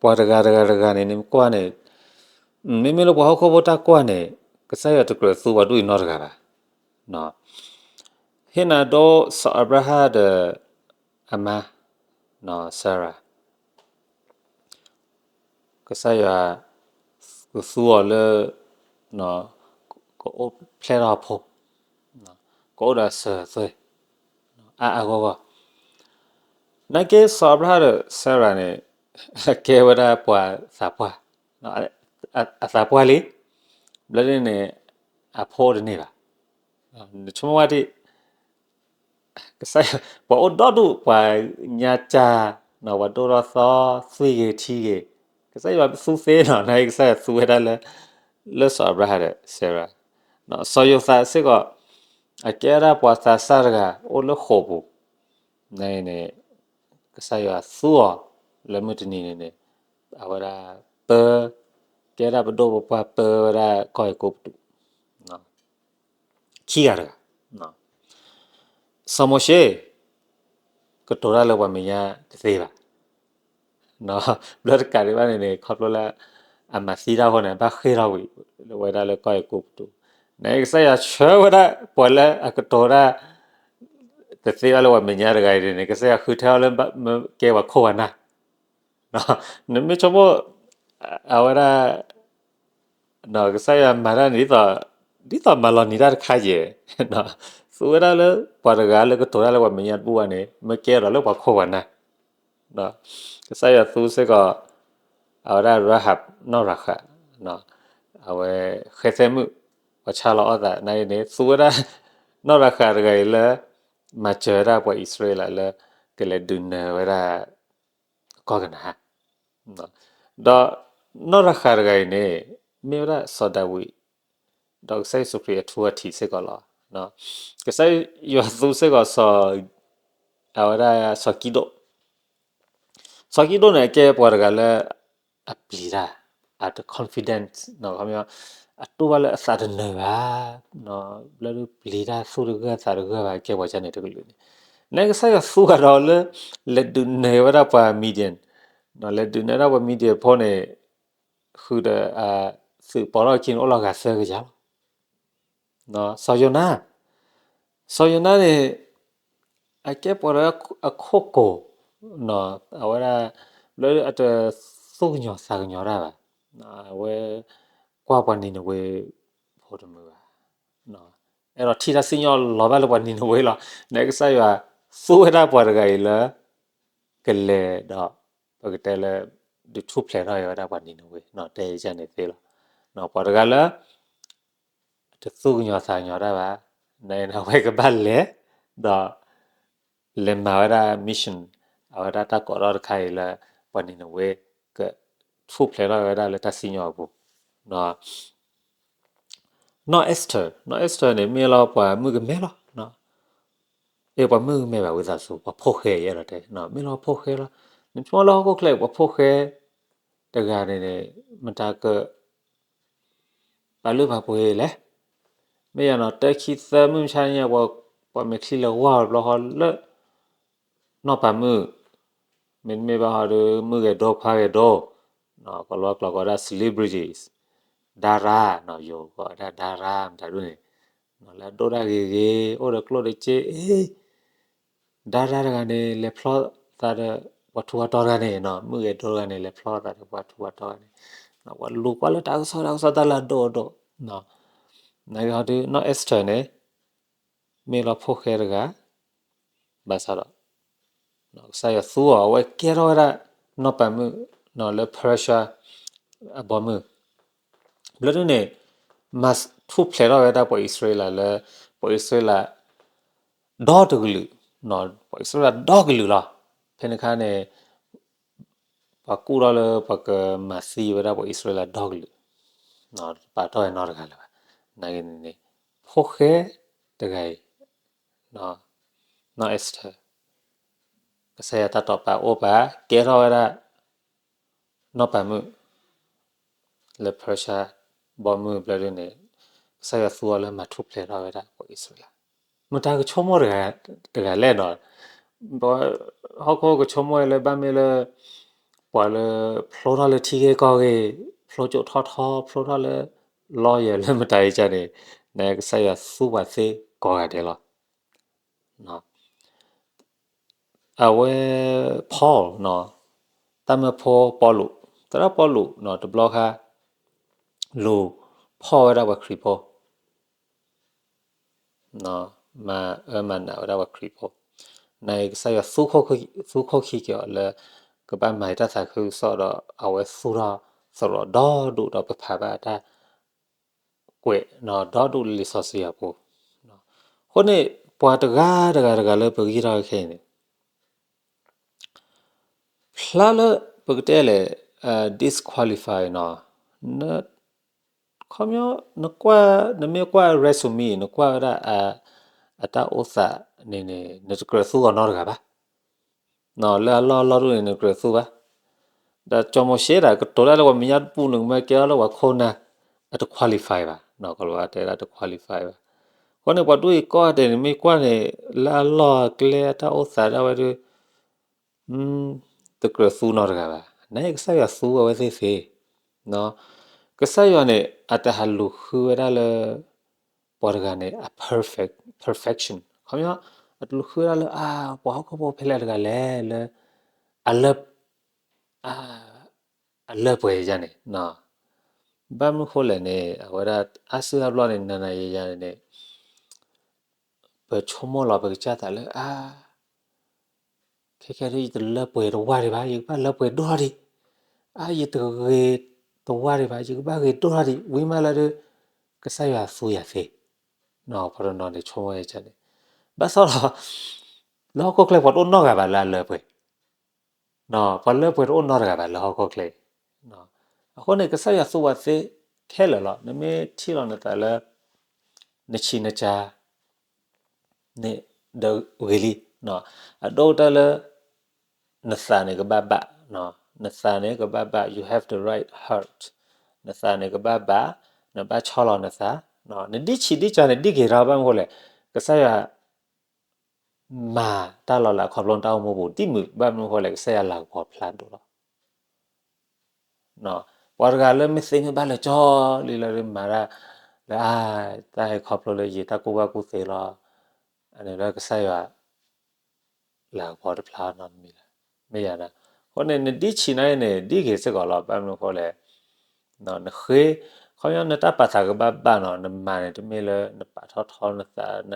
ပှၤတဂၤတဂၤတဂၤန့ၣ် နမ့ၢ်ကွၢ်န့ၣ် မ့မ့ၢ်လၢပှၤဟီၣ်ခိၣ်ဖိတၢ်ကွၢ်န့ၣ် ကစၢ်ယွၤတကြၢးသူပှၤဒ်အံၤနီတဂၤဘၣ်. ဟ့ၣ်နၤဒိ စီၤအၤဘြၤဟၣ်ဒီး အမါ Sarah, ကစၢ်ယွၤကသူအီၤလၢ ကအိၣ်ဖျဲၣ်ထီၣ်အဖိ, ကအိၣ်ဒီးအစၢၤအသွဲၣ် အါအါဂီၢ်ဂီၢ်. နာ်က့စီၤအၤဘြၤဟၣ်ဒီးစဲရၤန့ၣ် ကဲဝဲဒၣ်ပှၤသးပှၢ်, အသးပှၢ်လံ, ဘျီဒ်န့ၣ် အဖိအိၣ်တန့ၢ်ဘၣ်. နဆိကမိၣ်ဝဲဒၣ် ကစၢ်ယွၤ ပှၤအိၣ်ဒီဒူၣ် ပှၤညါကၢ်, ပှၤဒိၣ်ထီၣ်သီ သွံၣ်ဂ့ၤထံဂ့ၤ, ကစၢ်ယွၤသူသ့နီၤ, နာ်က့ကစၢ်ယွၤသူဝဲဒၣ်လၢ လၢစီၤအၤဘြၤဟၣ်ဒီးစဲရၤ, စီၤယိၤသးစ့ၢ်ကီး အကဲဝဲဒၣ်ပှၤသးစၢ်တဂၤ အိၣ်လၢဃိာ်ပူၤ, န့ၣ် ကစၢ်ယွၤသူအီၤလၢမုၢ်တနံၤန့ၣ်န့ၣ် အဝဲဒၣ်ပၢ ကဲဒၣ်ပဒိၣ်ပပှၢ်ပၢဝဲဒၣ်ကီၢ်အဲၤကူပတူး ခံဂၤတဂၤ, စီၤမိၤၡ့ ကတိၤတၢ်လၢပှၤမဲာ်ညါတသ့ဘၣ်. ဘျီတကးဒံးဘၣ်န့ၣ်န့ၣ် ခီဖျိလၢ အမၤသံတၢ်အဃိန့ၣ် ဘၣ်ဃ့ၢ်ထီၣ်ဝံၤ ဝဲဒၣ်လၢကီၢ်အဲၤကူပတူး, န့ၣ်ကစၢ်ယွၤဆှၢဝဲဒၣ်ပှၤလၢအကတိၤတၢ် တသ့ဘၣ်လၢပှၤမဲာ်ညါတဂၤအံၤန့ၣ် ကစၢ်ယွၤဃုထၢအီၤလၢ ကဲပှၤခိၣ်ပှၤနၢ်, နမ့ၢ်ဆိကမိၣ် အဝဲဒၣ် ကစၢ်ယွၤမၤတၢ်န့ၣ် ဒ်သိးမၤလီၤနံၤတၢ်တခါယဲၢ်, သူဝဲဒၣ်လၢပှၤတဂၤလၢကတိၤတၢ်လၢပှၤမဲာ်ညါတဘူၣ်ဘၣ်န့ၣ် မ့ၢ်ကဲဒီးလၢပှၤခိၣ်ပှၤနၢ်, ကစၢ်ယွၤသူစ့ၢ်ကီး အဝဲဒၣ်ရၤဟၣ် နီၢ်ရၤဃး, အဝဲဃဲသဲမုၣ် ပှၤဆါလီၤအီၣ်သး နာ်က့န့ၣ် သူဝဲဒၣ် နီၢ်ရၤဃးတဂၤအံၤလၢ မၤစၢၤဝဲဒၣ်ပှၤအံၣ်စရ့လးလၢ ကလဲၤဒုးနၢၤဝဲဒၣ် ကီၢ်ကနၤဧၣ်, ဒီးနီၢ်ရၤဃးတဂၤအံၤန့ၣ် မ့ၢ်ဝဲဒၣ်စီၤဒၤဝံး ဒီးကစၢ်ယ့ၣ်ၡူးခရံာ်အထူအထံးစ့ၢ်ကီးလီၤ. ကစၢ်ယွၤသူစ့ၢ်ကီး အဝဲဒၣ်စီၤကံဒိၣ်, စီၤကံဒိၣ်န့ၣ် အကဲပှၤတဂၤလၢ အပျံၤတၢ် အတ confidence အတူၢ်ဘၣ်လၢအသးတနၢၤဘၣ်, ဘျီဒုးပျံၤတၢ်သူၣ်တဂၢၢ်သးတဂၢၢ်ဘၣ် ကဲပှၤကန့ၣ်တကလုာ်န့ၣ်, နကစၢ်ယွၤသူအီၤဒီးလၢ လဲၤဒုးနၢၤဝဲဒၣ်ပှၤ Midian, လဲၤဒုးနၢၤဒၣ်ပှၤ Midian ဖိန့ၣ် ဃုာ်ဒီး သုးပီးထီၣ်ခံန့ၣ် အိၣ်လီၤဂၤသၢကယၤလီၤ. စီၤယိၤနါ, စီၤယိၤနါန့ၣ် အကဲပှၤဒီးအခိၣ်ကိၤ, အဝဲဒၣ် လၢအတသူၣ်ကညီၤသးကညီၤတၢ်ဘၣ်, အဝဲ ကွၢ်ပှၤနံၤနဝ့ဖိတမုာ်ဘၣ်, အဲၣ်ဒိးထံၣ်တၢ်စံၣ်ညီၣ်လီၤဘၣ်လၢပှၤနံၤနဝ့လီၤ. နကစၢ်ယွၤသူဝဲဒၣ်ပှၤတဂၤအံၤလၢ ကလဲၤဒီး ပကတဲလၢ ဒုးထူၣ်ဖျဲးထီၣ်က့ၤဝဲဒၣ်ပှၤနံၤနဝ့, တဲယကန့ၣ်သ့လီၤ. ပှၤတဂၤလၢ တသူၣ်ကညီၤသးကညီၤတၢ်ဘၣ်, နအဝဲကဘၣ်လဲၤ ဒီး လဲၤမၤဝဲဒၣ် mission, အဝဲဒၣ်တၢ်ကိးထီၣ်တခါအံၤလၢ ပှၤနံၤနဝ့ ကထူၣ်ဖျဲးထီၣ်ဝဲဒၣ်လၢတၢ်စံၣ်ညီၣ်အပူၤ, နီၢ် Esther, နီၢ် Esther န့ၣ် မ့ၢ်လီၤပှၤမုၣ်ကမဲလီၤ. အ့ ပှၤမုၣ်ကမဲဘၣ်ဝံသးစူၤ ပှၤဖိၣ်ဃဲယဲဒီးတဲ, မ့ၢ်လီၤပှၤဖိၣ်ဃဲလီၤ. နဆိကမိၣ်လၢဟီၣ်ခိၣ်ချၢအံၤ ပှၤဖိၣ်ဃဲတဂၤန့ၣ်န့ၣ် မတၤက ပာ်လုၢ်ပာ်ပှ့ၤလဲၣ်. မ့ၢ်ယၤနီၤ တၢ ခံ သၢ မုၢ်မဆါတနံၤညါ ပှၤမဲာ်ချံလဲၤဝါအီၤတဘျီဃီလၢ နီၢ်ပၤမုၣ်, မ့တမ့ၢ်ဘၣ်ဟီဒီး မုၣ်ဂဲၤဒိ ခွါဂဲၤဒိ, ကလီကလီကိးဝဲဒၣ် celebrities, ဒါရါ, ယိၤကိးဝဲဒၣ် ဒါရါ မတၤဒ်န့ၣ်, လၢအဒိၣ်တၢ်ဂ့ၤဂ့ၤ အိၣ်ဒီးကျိၣ်ဒီးစ့ အ့ ဒါရါတဂၤန့ၣ် လဲၤဖျီသးဒီးပှၤထူးပှၤတီၤတဂၤန့ၣ်, မုၣ်ဂဲၤဒိတဂၤန့ၣ် လဲၤဖျီသးဒီးပှၤထူးပှၤတီၤတဂၤန့ၣ်, ပှၤလူၤကွၢ်လၢတၢ်ကစီၣ်တၢ်ကစီၣ်တၢ်လၢအဒိၣ်အဒိၣ်, နာ်က့ဟီဒီး နီၢ် Esther န့ၣ် မ့ၢ်လီၤဖိၣ်ဃဲတဂၤ, ဘၣ်ဆၣ်ဒီး ကစၢ်ယွၤသူအီၤ အဝဲကဲထီၣ်ဝဲဒၣ် နီၢ်ပၤမုၣ် လၢ Persia အဘီမုၢ်, ဘျီဒ်န့ၣ် မၤထူၣ်ဖျဲးထီၣ်ဝဲဒၣ်ပှၤအံၣ်စရ့လးလၢ ပှၤအံၣ်စရ့လး ဒီတကလုာ်, ပှၤအံၣ်စရ့လးဒီကလုာ်လီၤ. ဖဲန့ၣ်အခါန့ၣ် ပှၤကူၣ်ထီၣ်လၢပှၤကမၤသံဝဲဒၣ်ပှၤအံၣ်စရ့လးဒီကလုာ်, ပာ်တီၢ်ဝဲနီတဂၤလၢၤဘၣ်. နာ်က့န့ၣ်န့ၣ် ဖိၣ်ဃဲတဂၤအံၤ နီၢ် Esther ကစၢ်ယွၤတၢ်တိာ်ပာ်အိၣ်ပာ်ကဲထီၣ်ဝဲဒၣ် နီၢ်ပၤမုၣ် လၢ Persia ဘီမုၢ်ဘျီဒ်န့ၣ် ကစၢ်ယွၤသူအီၤလၢမၤထူၣ်ဖျဲးထီၣ်ဝဲဒၣ်ပှၤအံၣ်စရ့လး, မတၤကဆိကမိၣ်တဂၤလဲၣ်နီၤ, ဟီၣ်ခိၣ်ကဆိကမိၣ်လၢဘၣ်မ့ၢ်လၢ ပှၤလၢဖျိထီၣ်လၢထံဂ့ၢ်ကီၢ်ဂ့ၢ်, ဖျိကၠိးထီၣ်ထီ ဖျိထီၣ်လၢ lawyer လၢမတၤအံၤကန့ၣ်, နကစၢ်ယွၤသူပှၤသ့ကိးဂၤဒဲးလီၤ. အဝဲ Paul နီၤ, တၢ်မၢဖိပီလူး သရၣ်ပီလူးနီၤ တဘျီခါ လူၤဖီၣ်ဝဲဒၣ်ပှၤခရံာ်ဖိ မၤအၢမၤနးဝဲဒၣ်ပှၤခရံာ်ဖိ. နာ်က့ကစၢ်ယွၤသူခိၣ်ခံက့ၤအီၤလၢ ကဘၣ်မၤတၢ်သးခုကစီၣ်ဒီး အဝဲသူၣ်ထီၣ်သရိာ်ဒီဒူၣ်ဒီးပဖးဘၣ်အတၢ်ကွဲး ဒီဒူၣ်လၢလံာ်စီဆှံအပူၤ. အဃိန့ၣ် ပှၤတဂၤတဂၤတဂၤလၢပဂံၢ်ထီၣ်ခဲအံၤန့ၣ် ဖျါလၢပကတဲလဲၣ် disqualify နီၤ, ခီပညီ နကွၢ် နမ့ၢ်ကွၢ် resume နကွၢ်ဝဲဒၣ် အတၢ်အိၣ်သးန့ၣ်န့ၣ် နတကြၢးသူအီၤနီတဂၤဘၣ်. လၢအလီၢ်လီၢ်ဒိၣ်န့ၣ် နတကြၢးသူဘၣ်. ဒီးကၠီၤမိၤၡ့ဒၣ် ကတိၤတၢ်လၢပှၤမဲာ်ညါတပူၤန့ၣ် ကမ့ၢ်ကဲထီၣ်လၢပှၤခိၣ်နၢ် အတ qualify ဘၣ်. ကလီၤဝါတဲဒၣ်တ qualify ဘၣ်. အဃိန့ၣ် ပှၤဒိၣ်အံၤကီၢ်ဂၤဒဲးန့ၣ် မ့ၢ်ကွၢ်န့ၣ် လၢအလီၢ်အကျဲအတၢ်အိၣ်သးဒၣ်ဝဲဒၣ် တကြၢးသူနီတဂၤဘၣ်. နာ်က့ကစၢ်ယွၤသူအဝဲသ့ၣ်သ့. ကစၢ်ယွၤန့ၣ် အတဟးလူၤဃုဝဲဒၣ်လၢ ပှၤတဂၤန့ၣ် အ perfect, perfection ခီပညီ အတလူၤဃုဝဲဒၣ်လၢ အါ ပှၤဟီၣ်ခိၣ်ဖိဖဲလဲၣ်တဂၤလဲၣ်လၢ အလၢ အလၢပှဲၤယၤန့ၣ် ဘၣ်မနုၤဃိလဲၣ်န့ၣ် အဝဲဒၣ်အါစုအါဘျီန့ၣ် နၤနၤယၤယၤန့ၣ် ပဆိကမိၣ်လီၤပကစၢ်သးလၢ အါ ခဲခဲဒ်ယတလၢပှဲၤတဝၢ်ဒံးဘၣ် ယကဘၣ်လၢပှဲၤဒိၣ်ထီၣ်ဒံး, အါ ယတဂ့ၤတဝၢ်ဒံးဘၣ် ယကဘၣ်ဂ့ၤဒိၣ်ထီၣ်ဒံး ဝံၤမးလၢဒ် ကစၢ်ယွၤသူယၤသ့. ပှၤတနီၤန့ၣ်ဆိကမိၣ်ဝဲန့ၣ် ဘၣ်ဆၣ်ဒီး လၢဟီၣ်ခိၣ်ချၢပှၤတအိၣ်နီတဂၤဘၣ်လၢအလၢပှဲၤ ပှၤလၢပှဲၤတအိၣ်နီတဂၤဘၣ်လၢဟီၣ်ခိၣ်ချၢအံၤ. အဃိန့ၣ် ကစၢ်ယွၤသူပှၤသ့ခဲလၢာ်လီၤ. နမ့ၢ်ထံၣ်လီၤနသးလၢ နဆံးနကၢန့ၣ် ဒီးဂ့ၤလံ. အဒိၣ်ကတၢၢ်လၢ နသးန့ၣ်ကဘၣ်ဘၣ်, နသးန့ၣ်ကဘၣ်ဘၣ်, you have the right heart, နသးန့ၣ်ကဘၣ်ဘၣ်, နဘၣ်ဆီလီၤနသး, နဒ်ဆံးဒ်ကၢန့ၣ် ဒ်ဂ့ၤထီၣ်ဘၣ်မနုၤဃိလဲၣ်, ကစၢ်ယွၤ မၤတၢ်လီၤလးခီဖျိနတၢ်အိၣ်မူပူၤ ဒ်မုာ်ဘၣ်မနုၤဃိလဲၣ် ကစၢ်ယွၤလၤကပီၤဖျါဒိၣ်လီၤ. ပှၤတဂၤလၢမ့ၢ်သ့မ့ၢ်ဘၣ်လၢာ်ကၠီလံလၢမၤတၢ်လၢ အါ တၢ်ဟဲခီဖျိလၢယတၢ်ကူၣ်ဘၣ်ကူၣ်သ့လီၤ, အန့ၣ်လၢကစၢ်ယွၤ လၤကပီၤတဖျါနီတမံၤလၢၤ, မ့ၢ်ယၤန့ၣ်. အဃိန့ၣ် နဒ်ဆံးနာ်အံၤန့ၣ် ဒ်ဂ့ၤစ့ၢ်ကီးလီၤ. ဘၣ်မနုၤအဃိလဲၣ်, နဃ့, ခီပညီနတၢ်ပာ်သးကဘၣ်ဘၣ်နီၤ, နမၤန့ၣ် တမ့ၢ်လၢနပာ်ထီၣ်ထီနသး, န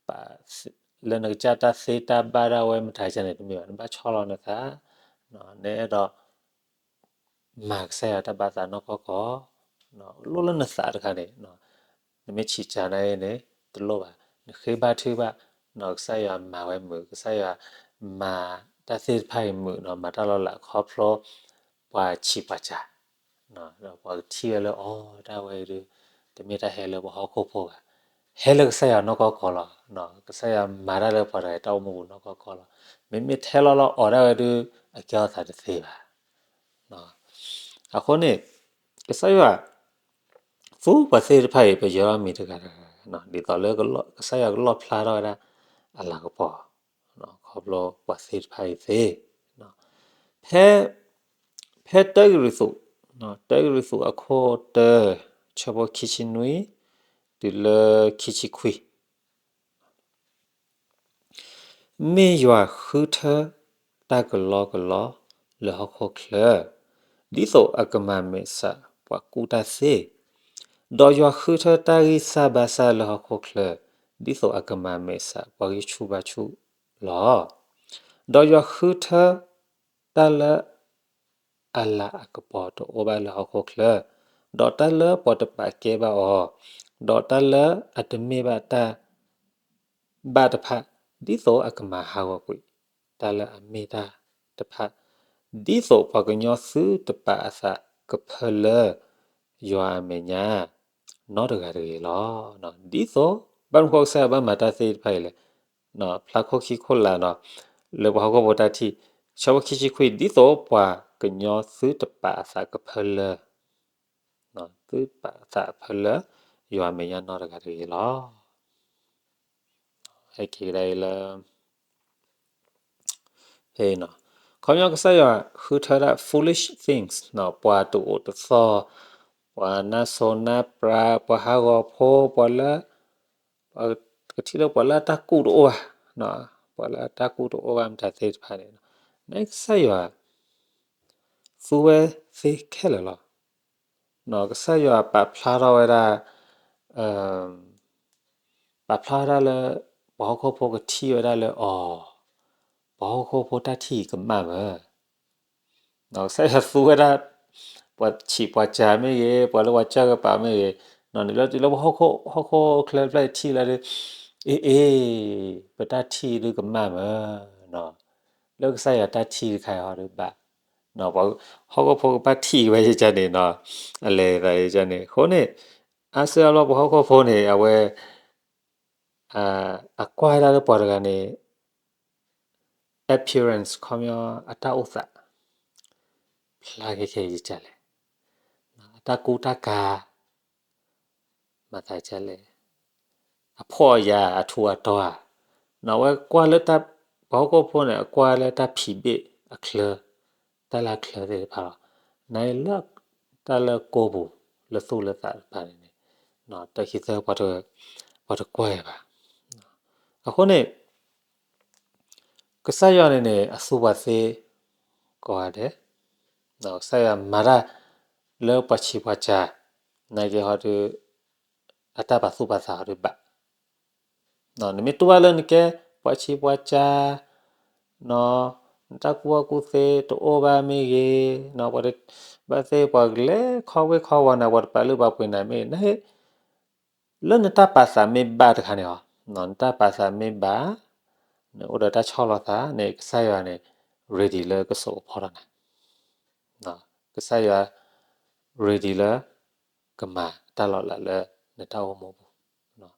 ပာ် လၢနကစၢ်တၢ်သ့တၢ်ဘၣ်ဒၣ်ဝဲမတၤကန့ၣ်တမ့ၢ်ဘၣ်, နဘၣ်ဆီလီၤနသး, နအဲၣ်ဒိး မၤကစၢ်ယွၤတၢ်ဘၣ်သးနီၢ်ကီၢ်ကီၢ်, လိၣ်လၢနသးတခါန့ၣ်, နမ့ၢ်ဆံးစၢ်နာ်အံၤန့ၣ် တလိၣ်ဘၣ်, နဃ့ဘါထုကဖၣ်, ကစၢ်ယွၤမၤဝဲမုာ်, ကစၢ်ယွၤမၤတၢ်သ့ၣ်တဖၣ်အံၤမုာ်နီၤ, မၤတၢ်လီၤလးခီဖျိ ပှၤဆံးပှၤစၢ်, ဒီးပှၤကထံၣ်ဝဲလၢအီၤ တၢ်ဝဲအံၤဒုး တမ့ၢ်တၢ်ဟဲလၢပှၤဟီၣ်ခိၣ်ဖိဘၣ်, ဟဲလၢကစၢ်ယွၤနီၢ်ကီၢ်ကီၢ်လီၤ. ကစၢ်ယွၤမၤတၢ်လၢပှၤတဂၤတၢ်အိၣ်မူပူၤနီၢ်ကီၢ်ကီၢ်လီၤ. မ့မ့ၢ်ထဲလီၤလီၤအီၤဒၣ်ဝဲဒုး အကဲထီၣ်သးတသ့ဘၣ်. အဃိန့ၣ် ကစၢ်ယွၤ သူပှၤသ့ၣ်တဖၣ်အံၤ ပယီၤထီၣ်မံၤတဂၤတဂၤ, ဒ်သိးလၢကစၢ်ယွၤကလီၣ်ဖျါထီၣ်ဝဲဒၣ်အလၤကပီၤ ခီဖျိပှၤသ့ၣ်တဖၣ်အံၤသ့. ဖဲ ဖဲတၢကရံၣ်သူး, တၢကရံၣ်သူးအခိၣ်တၢ ဆၢဖိခံဆံနွံ တုၤလၢခံဆံခွံ မ့ၢ်ယွၤဃုထၢတၢ်ကလီကလီလၢဟီၣ်ခိၣ်ချၢ, ဒ်သိးအကမၤမဲာ်ဆှးပှၤကူၣ်တၢ်သ့, ဒီးယွၤဃုထၢတၢ်ဂံၢ်စၢ်ဘါစၢ်လၢဟီၣ်ခိၣ်ချၢ, ဒ်သိးအကမၤမဲာ်ဆှးပှၤဂံၢ်ဆူၣ်ဘါဆူၣ်လီၤ. ဒီးယွၤဃုထၢတၢ်လၢ အလၤအကပီၤတအိၣ်ဘၣ်လၢဟီၣ်ခိၣ်ချၢ, ဒီးတၢ်လၢပှၤတပာ်ကဲဘၣ်အီၤ, ဒီးတၢ်လၢအတမ့ၢ်ဘၣ်တၢ်ဘၣ်တဖၣ်, ဒ်သိးအကမၤဟးဂီၤကွံာ်တၢ်လၢအမ့ၢ်တၢ်တဖၣ်, ဒ်သိးပှၤကညီသုတပာ်အသးကဖၢလၢယွၤအမဲာ်ညါ နီတဂၤတဂ့ၤလီၤ. ဒ်သိး ဘၣ်မနုၤဃိကစၢ်ယွၤဘၣ်မၤတၢ်သ့ၣ်တဖၣ်အံၤလဲၣ်, ဖျါခိၣ်ခံခိၣ်လာ်နီၤ, လၢပှၤဟီၣ်ခိၣ်ဖိတၢ်ထံၣ်, ဆၢဖိခံဆံခွံ, ဒ်သိးပှၤကညီသုတပာ်အသးကဖၢလၢ, သုတပာ်အသးကဖၢလၢ ယွၤအမဲာ်ညါနီတဂၤတဂ့ၤလီၤ. ဟဲက့ၤကဒါအံၤလၢ ဖဲအံၤနီၤ, ခီပညီကစၢ်ယွၤဃုထၢဒၣ် foolish things နီၤ, ပှၤတအိၣ်တသီၣ်, ပှၤနါစိၤနါပြး, ပှၤဟးဂီၤဖိ, ပှၤလၢ ပှၤကထံၣ်လၢပှၤလၢအတၢ်ကူၣ်တအိၣ်ဘၣ်, ပှၤလၢအတၢ်ကူၣ်တအိၣ်ဘၣ်မတၤသ့ၣ်တဖၣ်န့ၣ်, နကစၢ်ယွၤ သူ သူဝဲသ့ခဲလၢာ်လီၤ. ကစၢ်ယွၤပာ်ဖျါထီၣ်ဝဲဒၣ်, ပာ်ဖျါဝဲဒၣ်လၢ ပှၤဟီၣ်ခိၣ်ဖိကထံၣ်ဝဲဒၣ်လၢအီၤ, ပှၤဟီၣ်ခိၣ်ဖိတၢ်ထံၣ်အံၤကမၣ်မး. ကစၢ်ယွၤသူဝဲဒၣ် ပှၤဆံးပှၤစှၤမ့ၢ်ဂ့ၤ, ပှၤလၢပှၤစၢ်ကပၤမ့ၢ်ဂ့ၤ, န့ၣ်လၢတုၤလၢပှၤဟီၣ်ခိၣ်ချၢတဖျၢၣ်အံၤထံၣ်လၢဒုး, အ့ အ့ ပတၢ်ထံၣ်ဒုးကမၣ်မး, လၢကစၢ်ယွၤတၢ်ထံၣ်တခါအံၤဟီဒုးဘၣ်, ပှၤဟီၣ်ခိၣ်ဖိကဘၣ်ထံၣ်ဝဲယကန့ၣ်နီၤ, အလဲၤသးယကန့ၣ် အဃိန့ၣ် အါစုအါဘျီပှၤဟီၣ်ခိၣ်ဖိန့ၣ် အဝဲ အကွၢ်ဝဲဒၣ်လၢပှၤတဂၤန့ၣ် appearance ခီပညီ အတၢ်အိၣ်သး ဖျါခဲခဲယကလဲၣ်, အတၢ်ကူတၢ်ကၤ မၤသးဒ်လဲၣ်, အဖှီၣ်အယာ်အထူအတီၤဧါ, အဝဲကွၢ်လၢ ပှၤဟီၣ်ခိၣ်ဖိန့ၣ် အကွၢ်လၢတၢ်ဖံးဘ့ၣ်အချၢ, တၢ်လၢအချၢသ့ၣ်တဖၣ်လီၤ. နလၢတၢ်လၢကိာ်ပူၤ လၢသူၣ်လၢသးတဖၣ်န့ၣ်န့ၣ် တၢ်ခံသၢ ပှၤတကွၢ်ဘၣ်. အဃိန့ၣ် ကစၢ်ယွၤန့ၣ်န့ၣ် အသူပှၤသ့ကိးဂၤဒဲး, ကစၢ်ယွၤမၤတၢ်လၢပှၤဆံးပှၤစှၤ နာ်က့ဟီဒုး အတၢ်ပာ်သူၣ်ပာ်သးဟီဒုးဘၣ်. နမ့ၢ်တူၢ်ဘၣ်လၢနကဲပှၤဆံးပှၤစှၤ, နတၢ်ကူၣ်ဘၣ်ကူၣ်သ့တအိၣ်ဘၣ်မ့ၢ်ဂ့ၤ, ပှၤတဘၣ်သ့ၣ်ပှၤကလဲၤခီဝ့ၢ်ခီဝီၤနၤ ပှၤတပာ်လုၢ်ပာ်ပှ့ၤနၤမ့ၢ်ဂ့ၤ, န လၢနတၢ်ပာ်သးမ့ၢ်ဘၣ်တခါန့ၣ်အီၤ, နတၢ်ပာ်သးမ့ၢ်ဘၣ်, နအိၣ်ဒီးတၢ်ဆီၣ်လီၤသးန့ၣ် ကစၢ်ယွၤန့ၣ် ready လၢကစိာ်ကဖီထီၣ်နၤ, ကစၢ်ယွၤ ready လၢ ကမၤတၢ်လီၤလးလၢနတၢ်အိၣ်မူပူၤ.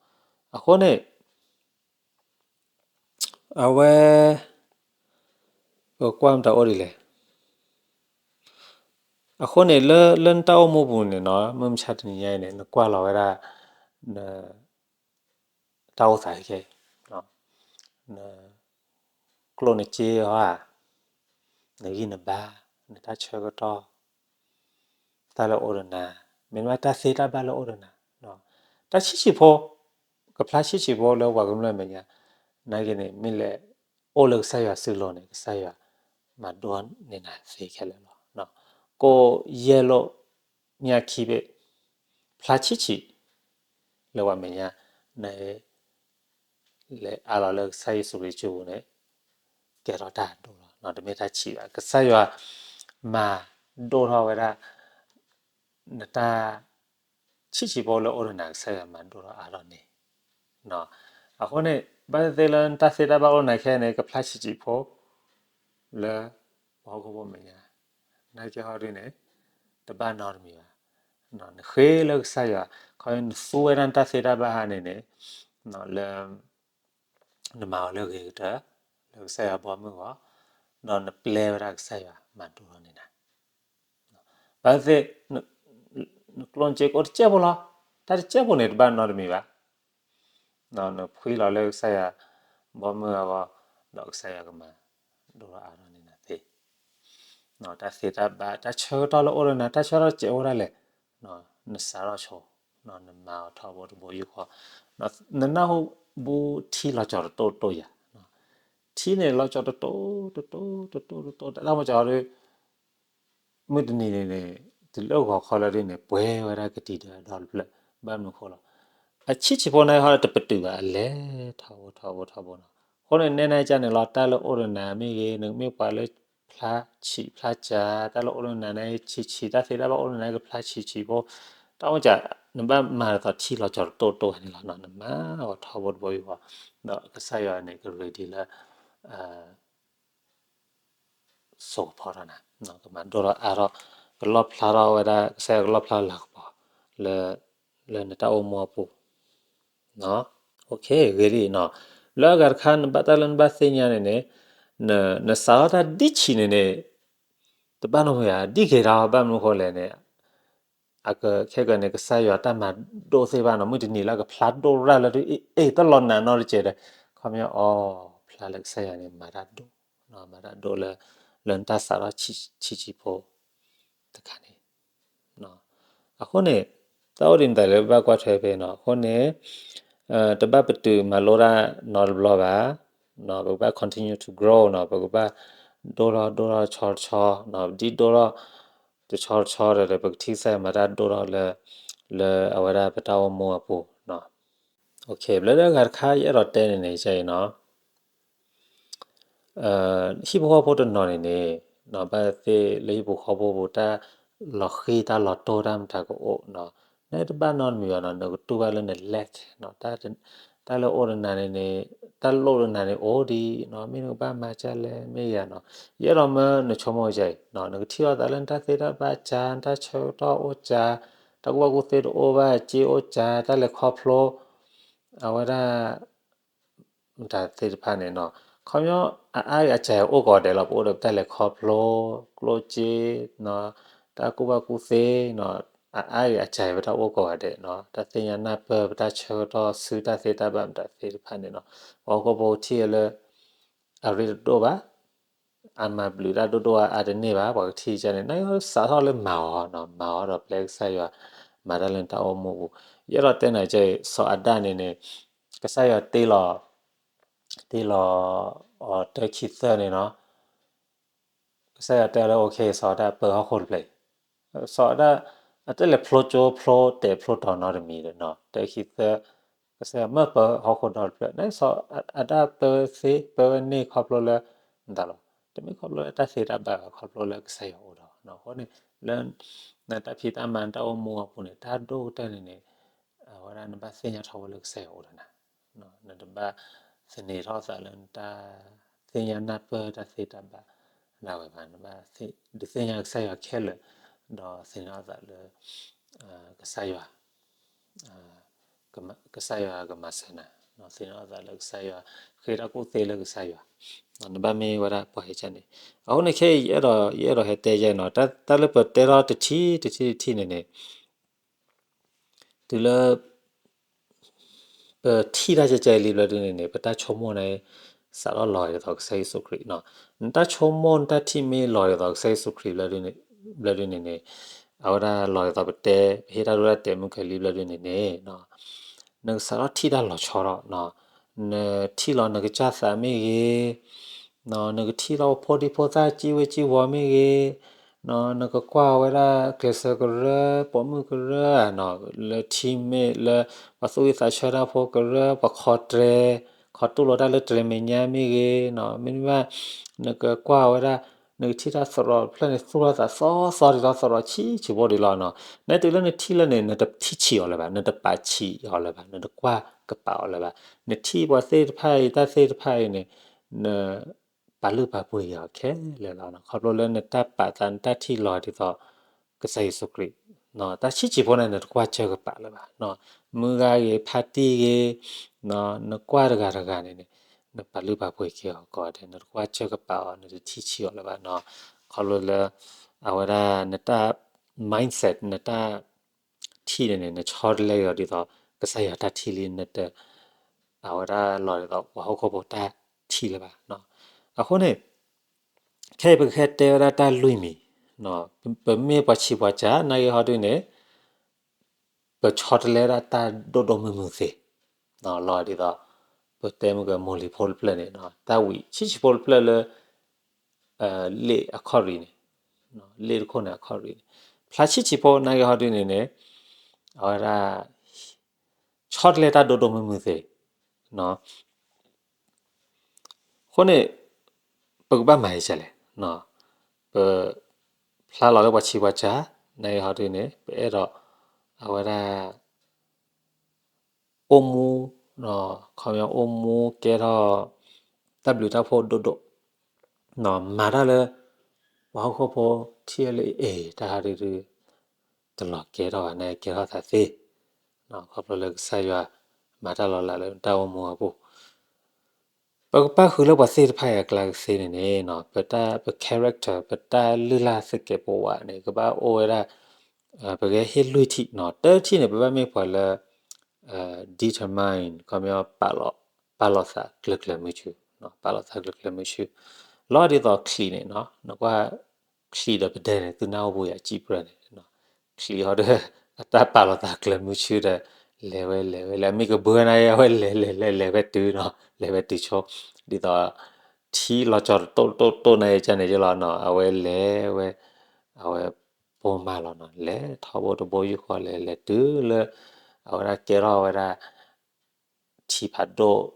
အဃိန့ၣ် အဝဲ ပကွၢ်မတၤအိၣ်ဒ်လဲၣ်. အဃိန့ၣ် လၢနတၢ်အိၣ်မူပူၤန့ၣ်နီၤ မုၢ်မဆါတနံၤညါအံၤန့ၣ် နကွၢ်လီၤဝဲဒၣ် န တၢ်အိၣ်သးခဲအံၤ, နကျိၣ်နစ့ဧါ, နဂံၢ်နဘါ, နတၢ်ဆၢကတီၢ်, တၢ်လၢအိၣ်ဒီးနၤ, မ့တမ့ၢ်တၢ်သ့တၢ်ဘၣ်လၢအိၣ်ဒီးနၤ, တၢ်ဆံးဆံးဖိ, ကဖျါဆံးဆံးဖိလၢပှၤကမျၢၢ်မဲာ်ညါ, နာ်က့န့ၣ် မ့ၢ်လဲၤအိၣ်လၢကစၢ်ယွၤစုလိၤန့ၣ် ကစၢ်ယွၤမၤဒိၣ်န့ၢ်နၤသ့ခဲလၢာ်လီၤ. ကိးယဲၢ်လိာ်ညၣ်ခံဘ့ၣ်, ဖျါဆံးဆံး လၢပှၤမဲာ်ညါ, န လဲၤအါလီၤလၢကစၢ်ယ့ၣ်ၡူးခရံာ်စုပူၤန့ၣ် ကဲထီၣ်တၢ်ဒိၣ်လီၤ. တမ့ၢ်တၢ်ဆံးဘၣ်. ကစၢ်ယွၤမၤဒိၣ်ထီၣ်ဝဲဒၣ် နတၢ် ဆံးဆံးဖိလၢအိၣ်ဒီးနၤ ကစၢ်ယွၤမၤဒိၣ်ထီၣ်အါထီၣ်န့ၣ်. အဃိန့ၣ် ဘၣ်သ့ၣ်သ့ၣ်လၢနတၢ်သ့တၢ်ဘၣ်အိၣ်နၤခဲအံၤန့ၣ် ကဖျါဆံးဆံးဖိ လၢ ပှၤဟီၣ်ခိၣ်ဖိမဲာ်ညါ, နာ်က့ဟီဒုန့ၣ် တဘၣ်နီတမံၤဘၣ်. နဃ့လၢကစၢ်ယွၤ, ခီနသူဝဲဒၣ်နတၢ်သ့တၢ်ဘၣ်ဟါန့ၣ်န့ၣ် လၢ နမၤအီၤလၢဂ့ၤကတၢၢ် လၢကစၢ်ယွၤဘီမုၢ်အဂီၢ်, ဒီးနပျဲဝဲဒၣ်ကစၢ်ယွၤမၤဒိၣ်ထီၣ်န့ၢ်နၤ. ဘၣ်သ့ၣ်သ့ၣ် နကျိၣ်နစ့ကအိၣ်တစဲးဖိလီၤ. တၢ်တစဲးဖိန့ၣ်တဘၣ်နီတမံၤဘၣ်. နဖှံလီၤလၢကစၢ်ယွၤဘီမုၢ်အဂီၢ်, ဒီးကစၢ်ယွၤကမၤဒိၣ်ထီၣ်အါထီၣ်န့ၢ်နၤသ့. တၢ်သ့တၢ်ဘၣ် တၢ်ဆၢကတီၢ်လၢအိၣ်ဒီးနၤ တၢ်ဆၢကတီၢ်စဲးအိၣ်ဒၣ်လဲာ်, နစးထီၣ်ဆိ, နမၤအီၤထီဘိတဘိယူၢ်ဃီ, နနၢ်ဟူဘူထံလီၤကၠီၤတတိၢ်တိၢ်ယၤ, ထံန့ၣ်လီၤကၠီၤတတိၢ်တတိၢ်တတိၢ်တတိၢ် တၢ်မၤကၠီၤဒီး မုၢ်တနံၤန့ၣ်န့ၣ် တုၤလၢဂီၤခီလၢဒ်န့ၣ် ပှဲၤဝဲဒၣ်ကတံၤဒၢဒီတဖျၢၣ် ဘၣ်မနုၤဃိလီၤ. အဆံးဆံးဖိန့ၣ်ဟီတပတုာ်ဘၣ် အလဲၤထီဘိထီဘိထီဘိနီၤ. အဃိန့ၣ် နဲနကန့ၣ်လီၤ တၢ်လၢအိၣ်ဒီးနၤမ့ၢ်ဂ့ၤ နမ့ၢ်ပှၤလၢဖျါဆံးဖျါစှၤ တၢ်လၢအိၣ်ဒီးနၤန့ၣ် ဆံးဆံး တၢ်သ့တၢ်ဘၣ်အိၣ်ဒီးနၤကဖျါဆံးဆံးဖိ, တၢ်အိၣ်က နဘၣ်မၤဒ်သိးထံလီၤကၠီၤတတိၢ်တိၢ်န့ၣ်လီၤ. နမၤအီၤထီဘိတဘိယူၢ်ဃီ, ဒီးကစၢ်ယွၤန့ၣ် ကreadyလၢ စိာ်ကဖီထီၣ်နၤ, ကမၤဒိၣ်ထီၣ်အါထီၣ်, ကလီၣ်ဖျါထီၣ်ဝဲဒၣ် ကစၢ်ယွၤကလီၣ်ဖျါလၤကပီၤ လၢ လၢနတၢ်အိၣ်မူအပူၤ, ဂ့ၤလံနီၤ. လၢအဂၤတခါ နဘၣ်တၢ်လၢနဘၣ်သ့ၣ်ညါန့ၣ်န့ၣ်, နစးထီၣ်တၢ်ဒ်ဆံးန့ၣ်န့ၣ် တဘၣ်နီတမံၤဧါ ဒ်ဂ့ၤတၢ်ဘၣ်မနုၤဃိလဲၣ်န့ၣ် အကခဲကၢန့ၣ် ကစၢ်ယွၤတၢ်မၤဒိၣ်သ့ၣ်တဖၣ်နီၤ မုၢ်တနံၤလၢကဖျါဒိၣ်ရၣ်လၢ အ့ၣ် တၢ်လီၤနးနီတစဲးဒီး ခီပညီအီၤ ဖျါလၢကစၢ်ယွၤန့ၣ် မၤတၢ်ဒိၣ်, မၤတၢ်ဒိၣ်လၢ လၢနတၢ်စးထီၣ်ဆံးဆံးဖိ တခါန့ၣ် အဃိန့ၣ် တၢ်အိၣ်ဒ်န့ၣ်လၢပဘၣ်ကွၢ်ထွဲဖဲနီၤ အဃိန့ၣ် တဘၣ်ပတုာ်မၤလိတၢ်နီတဘျီဘၣ်, ပကဘၣ် continue to grow နီၤ ပကဘၣ်ဒိၣ်ထီၣ်ဒိၣ်ထီၣ်ဆီဆီနီၤ ဒ်ဒိၣ်ထီၣ် တဆီတဆီဒီး ပကထံၣ်ကစၢ်ယွၤမၤတၢ်ဒိၣ်ထီၣ်လၢ လၢအဝဲဒၣ်ပတၢ်အိၣ်မူအပူၤနီၤ. ဘျီဒၣ်ဂၤတခါ ယအဲၣ်ဒိးတဲန့ၣ်န့ၣ် ကဲအံၤနီၤ ဟံၣ်ဖိဃီဖိတနီၤန့ၣ်န့ၣ် ဘၣ်သ့ၣ်လၢဟံၣ်ဖိဃီဖိပူၤ တၢ်လီၤဃံၢ်တၢ်လီၤတိၢ်တၢ်မတၤကအိၣ်နီၤ, နတဘၣ်နီတမံၤဘၣ်နီၤ, နကတူၢ်ဘၣ်လၢန lack နီၤ, တၢ်လၢအိၣ်ဒီးနၤန့ၣ်န့ၣ် တၢ်လိၣ်ဒီးနၤန့ၣ်အိၣ်ဒံးနီၤ, မ့ၢ်နကဘၣ်မၤဒ်လဲၣ် မ့ၢ်ယၤနီၤ, ယအဲၣ်ဒိးမၢနဆိကမိၣ်ကဲအံၤနီၤ, နကထံၣ်လိာ်သးလၢနတၢ်သ့တၢ်ဘၣ်ကါ, နတၢ်ဆၢကတီၢ်အိၣ်ကါ, တၢ်ကူၣ်ဘၣ်ကူၣ်သ့တအိၣ်ဘၣ်, စ့အိၣ်ကါ, တၢ်လဲၤခီဖျိ အဝဲဒၣ် မတၤသ့ၣ်တဖၣ်န့ၣ်နီၤ, ခီပညီ အအါဂ့ၤအစှၤဂ့ၤအိၣ်ကိးဂၤဒဲးလီၤ, ပအိၣ်ဒီးပတၢ်လဲၤခီဖျိ, ကျိၣ်စ့, တၢ်ကူၣ်ဘၣ်ကူၣ်သ့နီၤ, အအါဂ့ၤအစှၤဂ့ၤပတၢ်အိၣ်ကိးဂၤဒဲးနီၤ, တၢ်သ့ၣ်ညါနၢ်ပၢၢ်ပတၢ်ဆၢကတီၢ်ဆူတၢ်သ့တၢ်ဘၣ်မတၤသ့ၣ်တဖၣ်န့ၣ်နီၤ, ပှၤဟီၣ်ခိၣ်ဖိထံၣ်လၢ အရ့တဒိၣ်ဘၣ် အမၤဘျုးတၢ်ဒိၣ်ဒိၣ်အါအါတန့ၢ်ဘၣ်, ပှၤကထံၣ်ကန့ၣ် နစးထီၣ်လၢမၤအီၤနီၤ, မၤအီၤဒီးပျဲကစၢ်ယွၤ မၤတၢ်လၢနတၢ်အိၣ်မူပူၤ, ယအဲၣ်ဒိးတဲနၤကဲအံၤ စီၤအၤဒၣ်န့ၣ်န့ၣ် ကစၢ်ယွၤတ့လီၤ တ့လီၤအီၤတၢခံသၢန့ၣ်နီၤ, ကစၢ်ယွၤတဲလၢ okay စီၤအၤဒၣ်ပၢဟီၣ်ခိၣ်တဖျၢၣ်အံၤ, စီၤအၤဒၣ် အတလဲၤဖျိကၠိဖျိတဲာ်ဖျိတီၤနီတမံၤဒီးနီၤ, တၢခံသၢ ကစၢ်ယွၤမၢပၢဟီၣ်ခိၣ်ဒီတဖျၢၣ်န့ၣ် စီၤအၤဒၣ်ပၢသ့ပၢဝဲန့ၣ်ခီဖျိလၢ မတၤလီၤ, တမ့ၢ်ခီဖျိလၢတၢ်သ့တၢ်ဘၣ်ဘၣ် ခီဖျိလၢကစၢ်ယွၤအိၣ်ဒီးနီၤ, အဃိန့ၣ် လၢ နတၢ်ဖံးတၢ်မၤနတၢ်အိၣ်မူအပူၤန့ၣ် တၢ်ဒိၣ်ကတၢၢ်န့ၣ်န့ၣ် အဝဲဒၣ်နဘၣ်သ့ၣ်ညါထီၣ်ဝဲလၢကစၢ်ယွၤအိၣ်ဒီးနၤ, နတဘၣ်သန့ၤထီၣ်သးလၢနတၢ်သ့ၣ်ညါနၢ်ပၢၢ်တၢ်သ့တၢ်ဘၣ်ဒၣ်ဝဲဘၣ်, နဘၣ်ဒုးသ့ၣ်ညါကစၢ်ယွၤခဲလၢာ်, ဒီးသန့ၤထီၣ်သးလၢ ကစၢ်ယွၤ ကစၢ်ယွၤကမၤစၢၤနၤ, သန့ၤထီၣ်သးလၢကစၢ်ယွၤ, ဃ့တၢ်ကူၣ်သ့လၢကစၢ်ယွၤ, နဘၣ်မ့ၢ်ဝဲဒၣ်ပှၤဟဲကန့ၣ်, အဃိန့ၣ်ခဲအံၤ ယအဲၣ်ဒိး ယအဲၣ်ဒိးဟဲတဲယဲနီၤ, တၢ်လၢပတဲထီၣ်တထံၣ်တထံၣ်တထံၣ်န့ၣ်န့ၣ် တုၤလၢ ပထံၣ်တၢ်ကဲကဲအံၤလံဘျီဒုန့ၣ်န့ၣ် ပတၢ်ဆိကမိၣ်န့ၣ် စးထီၣ်လီၤဒ်သိးကစၢ်ယ့ၣ်ၡူးခရံာ်နီၤ, နတၢ်ဆိကမိၣ်နတၢ်ထံၣ်မ့ၢ်လီၤဒ်သိးကစၢ်ယ့ၣ်ၡူးခရံာ်ဘျီဒုန့ၣ်န့ၣ်, အဝဲဒၣ်လီၤဒ်သိးပတဲ ပဟ့ၣ်တၢ်ဒိတၢ်တဲာ်မုၢ်ကလံဘျီဒုန့ၣ်န့ၣ် နကစးထီၣ်ထံၣ်တၢ်လီၤဆီထီၣ်, နထံၣ်လီၤနကစၢ်သးမ့ၢ်ဂ့ၤ, နကထံၣ်လီၤဖိဒံဖိသၣ်စံၣ်ဝ့စံၣ်ဝီၤမ့ၢ်ဂ့ၤ, နကကွၢ်ဝဲဒၣ်ကျဲးစၢးကရၢ, ပိာ်မုၣ်ကရၢ, လၢထံမ့ၢ်လၢ ပှၤသူၣ်ဝံၣ်သးဆၢတၢ်ဖိကရၢ, ပှၤခီတြဲၤ, ခီတူၢ်လိာ်တၢ်လၢတြဲၤမဲာ်ညါမ့ၢ်ဂ့ၤ, မ့တမ့ၢ်ဘၣ် နကကွၢ်ဝဲဒၣ် နကထံၣ်တၢ်သရိာ်တဖျၢၣ်န့ၣ် သူၣ်ထီၣ်သးသီသီဒ်သိးသရိာ်ဆံးဆံးဖိဒ်လီၤနီၤ, နတုၤလၢနထံၣ်လၢန့ၣ် နတထံၣ်ဆံးအီၤလၢၤဘၣ်, နတပာ်ဆံးအီၤလၢၤဘၣ်, နတကွၢ်ကပာ်အီၤလၢၤဘၣ်, နထံၣ်ပှၤသ့ၣ်တဖၣ်အံၤ တၢ်သ့ၣ်တဖၣ်အံၤန့ၣ် န ပာ်လုၢ်ပာ်ပှ့ၤက့ၤအီၤခဲလၢာ်လီၤ. ခီဖျိလၢနတၢ်ပာ်သးနတၢ်ထံၣ်လီၤဒ်သိး ကစၢ်ယ့ၣ်ၡူးခရံာ်, တၢ်ဆံးဆံးဖိန့ၣ် နတကွၢ်စၢၢ်ကပာ်လၢၤဘၣ်, မုၢ်ဂၤဂ့ၤ ဖါတံၢ်ဂ့ၤ, နကွၢ်တဂၤတဂၤန့ၣ်န့ၣ် နပာ်လုၢ်ပာ်ပှ့ၤက့ၤအီၤကီးဒဲး နတကွၢ်စၢၢ်ကပာ်အီၤ နတထံၣ်ဆံးအီၤလၢၤဘၣ်နီၤ. ခီဖျိလၢ အဝဲဒၣ်နတၢ် mindset နတၢ် ထံၣ်န့ၣ်န့ၣ် နဆီတလဲက့ၤအီၤဒ်သိး ကစၢ်ယွၤတၢ်ထံၣ်လံ နတ အဝဲဒၣ်လီၤဒ်သိး ပှၤဟီၣ်ခိၣ်ဖိတၢ်ထံၣ်လၢၤဘၣ်. အဃိန့ၣ် ခဲအံၤပကဟဲတဲဝဲဒၣ်တၢ်လွံၢ်မံၤ, ပမ့ၢ်ပှၤဆံးပှၤစၢ် နာ်က့ဟီဒုန့ၣ် ပဆီတလဲဒၣ်တၢ်ဒိၣ်ဒိၣ်မုၢ်မုၢ်သ့ လီၤဒ်သိး ပတဲမုၢ်ကမိၢ်လံၤဖိတဖျၢၣ်န့ၣ် တၢ်ဝံၤဆံးဆံးဖိတဖျၢၣ်လၢ လ့ၣ်အခီၣ်ရံၣ်န့ၣ်, လ့ၣ်တခိၣ်န့ၣ်အခီၣ်ရံၣ်န့ၣ်, ဖျါဆံးဆံးဖိနာ်က့ဟီဒုန့ၣ်န့ၣ် အဝဲဒၣ် ဆီတလဲတၢ်ဒိၣ်ဒိၣ်မုၢ်မုၢ်သ့ အဃိန့ၣ် ပကဘၣ်မၤဒ်လဲၣ်, ပ ဖျါလီၤလၢပှၤဆံးပှၤစၢ် နာ်က့ဟီဒုန့ၣ် ပအဲၣ်ဒိး အဝဲဒၣ် အိၣ်မူ ခီပညီအိၣ်မူကဲထီၣ် တၢ်ဘျုးတၢ်ဖှိၣ်ဒိၣ်ဒိၣ်, မၤတၢ်လၢ ပှၤဟီၣ်ခိၣ်ဖိထံၣ်လၢအ့ၣ် တၢ်ဟးဒုဒု တလီၤကဲထီၣ်ဘၣ် နာ်က့ကဲထီၣ်သးသ့, ခီဖျိလၢကစၢ်ယွၤ မၤတၢ်လီၤလးလၢတၢ်အိၣ်မူအပူၤ ပကပၣ်ဃုာ်လၢပှၤသ့ၣ်တဖၣ်အံၤအကျါကသ့န့ၣ်န့ၣ် ပတၢ် ပ character ပတၢ်လုၢ်လၢ်သကဲးပဝးန့ၣ် ကဘၣ်အိၣ်ဝဲဒၣ် ပကဟ့ၣ်လွံၢ်ထံၣ်, တထံၣ်န့ၣ် ပဘၣ်မ့ၢ်ပှၤလၢ determine ခီပညီ ပာ်လီၤသးကျၢၤကျၢၤမုဆူ, ပာ်လီၤသးကျၢၤကျၢၤမုဆူ, လီၤဒ်သိးချံးန့ၣ် နကွၢ် ချံးဒီးပဒဲန့ၣ် သုနၢ်ဟူပူၤယၤစံၣ်ပြၢန့ၣ် ချံးဟီဒီး အတၢ်ပာ်လီၤသးကျၢၤမုဆူဒီး လဲၤဝဲလဲၤဝဲလဲၤ မ့ၢ်ကဘၢနၤ အဝဲလဲၤလဲၤလဲၤလဲၤဝဲတုၤနီၤ လဲၤဝဲတုၤဆိ ဒ်သိး ထံလီၤကၠီၤတတိၢ်တိၢ်တိၢ်န့ၣ် ကန့ၣ်ကလီၤနီၤ အဝဲလဲၤဝဲ အဝဲ ပ ဘိမးလီၤနီၤ, လဲၤထီဘိတဘိယူၢ်ဃီလဲၣ်, လဲၤတုၤလၢ အဝဲဒၣ်ကဲထီၣ်ဝဲဒၣ် ထံဖးဒိၣ်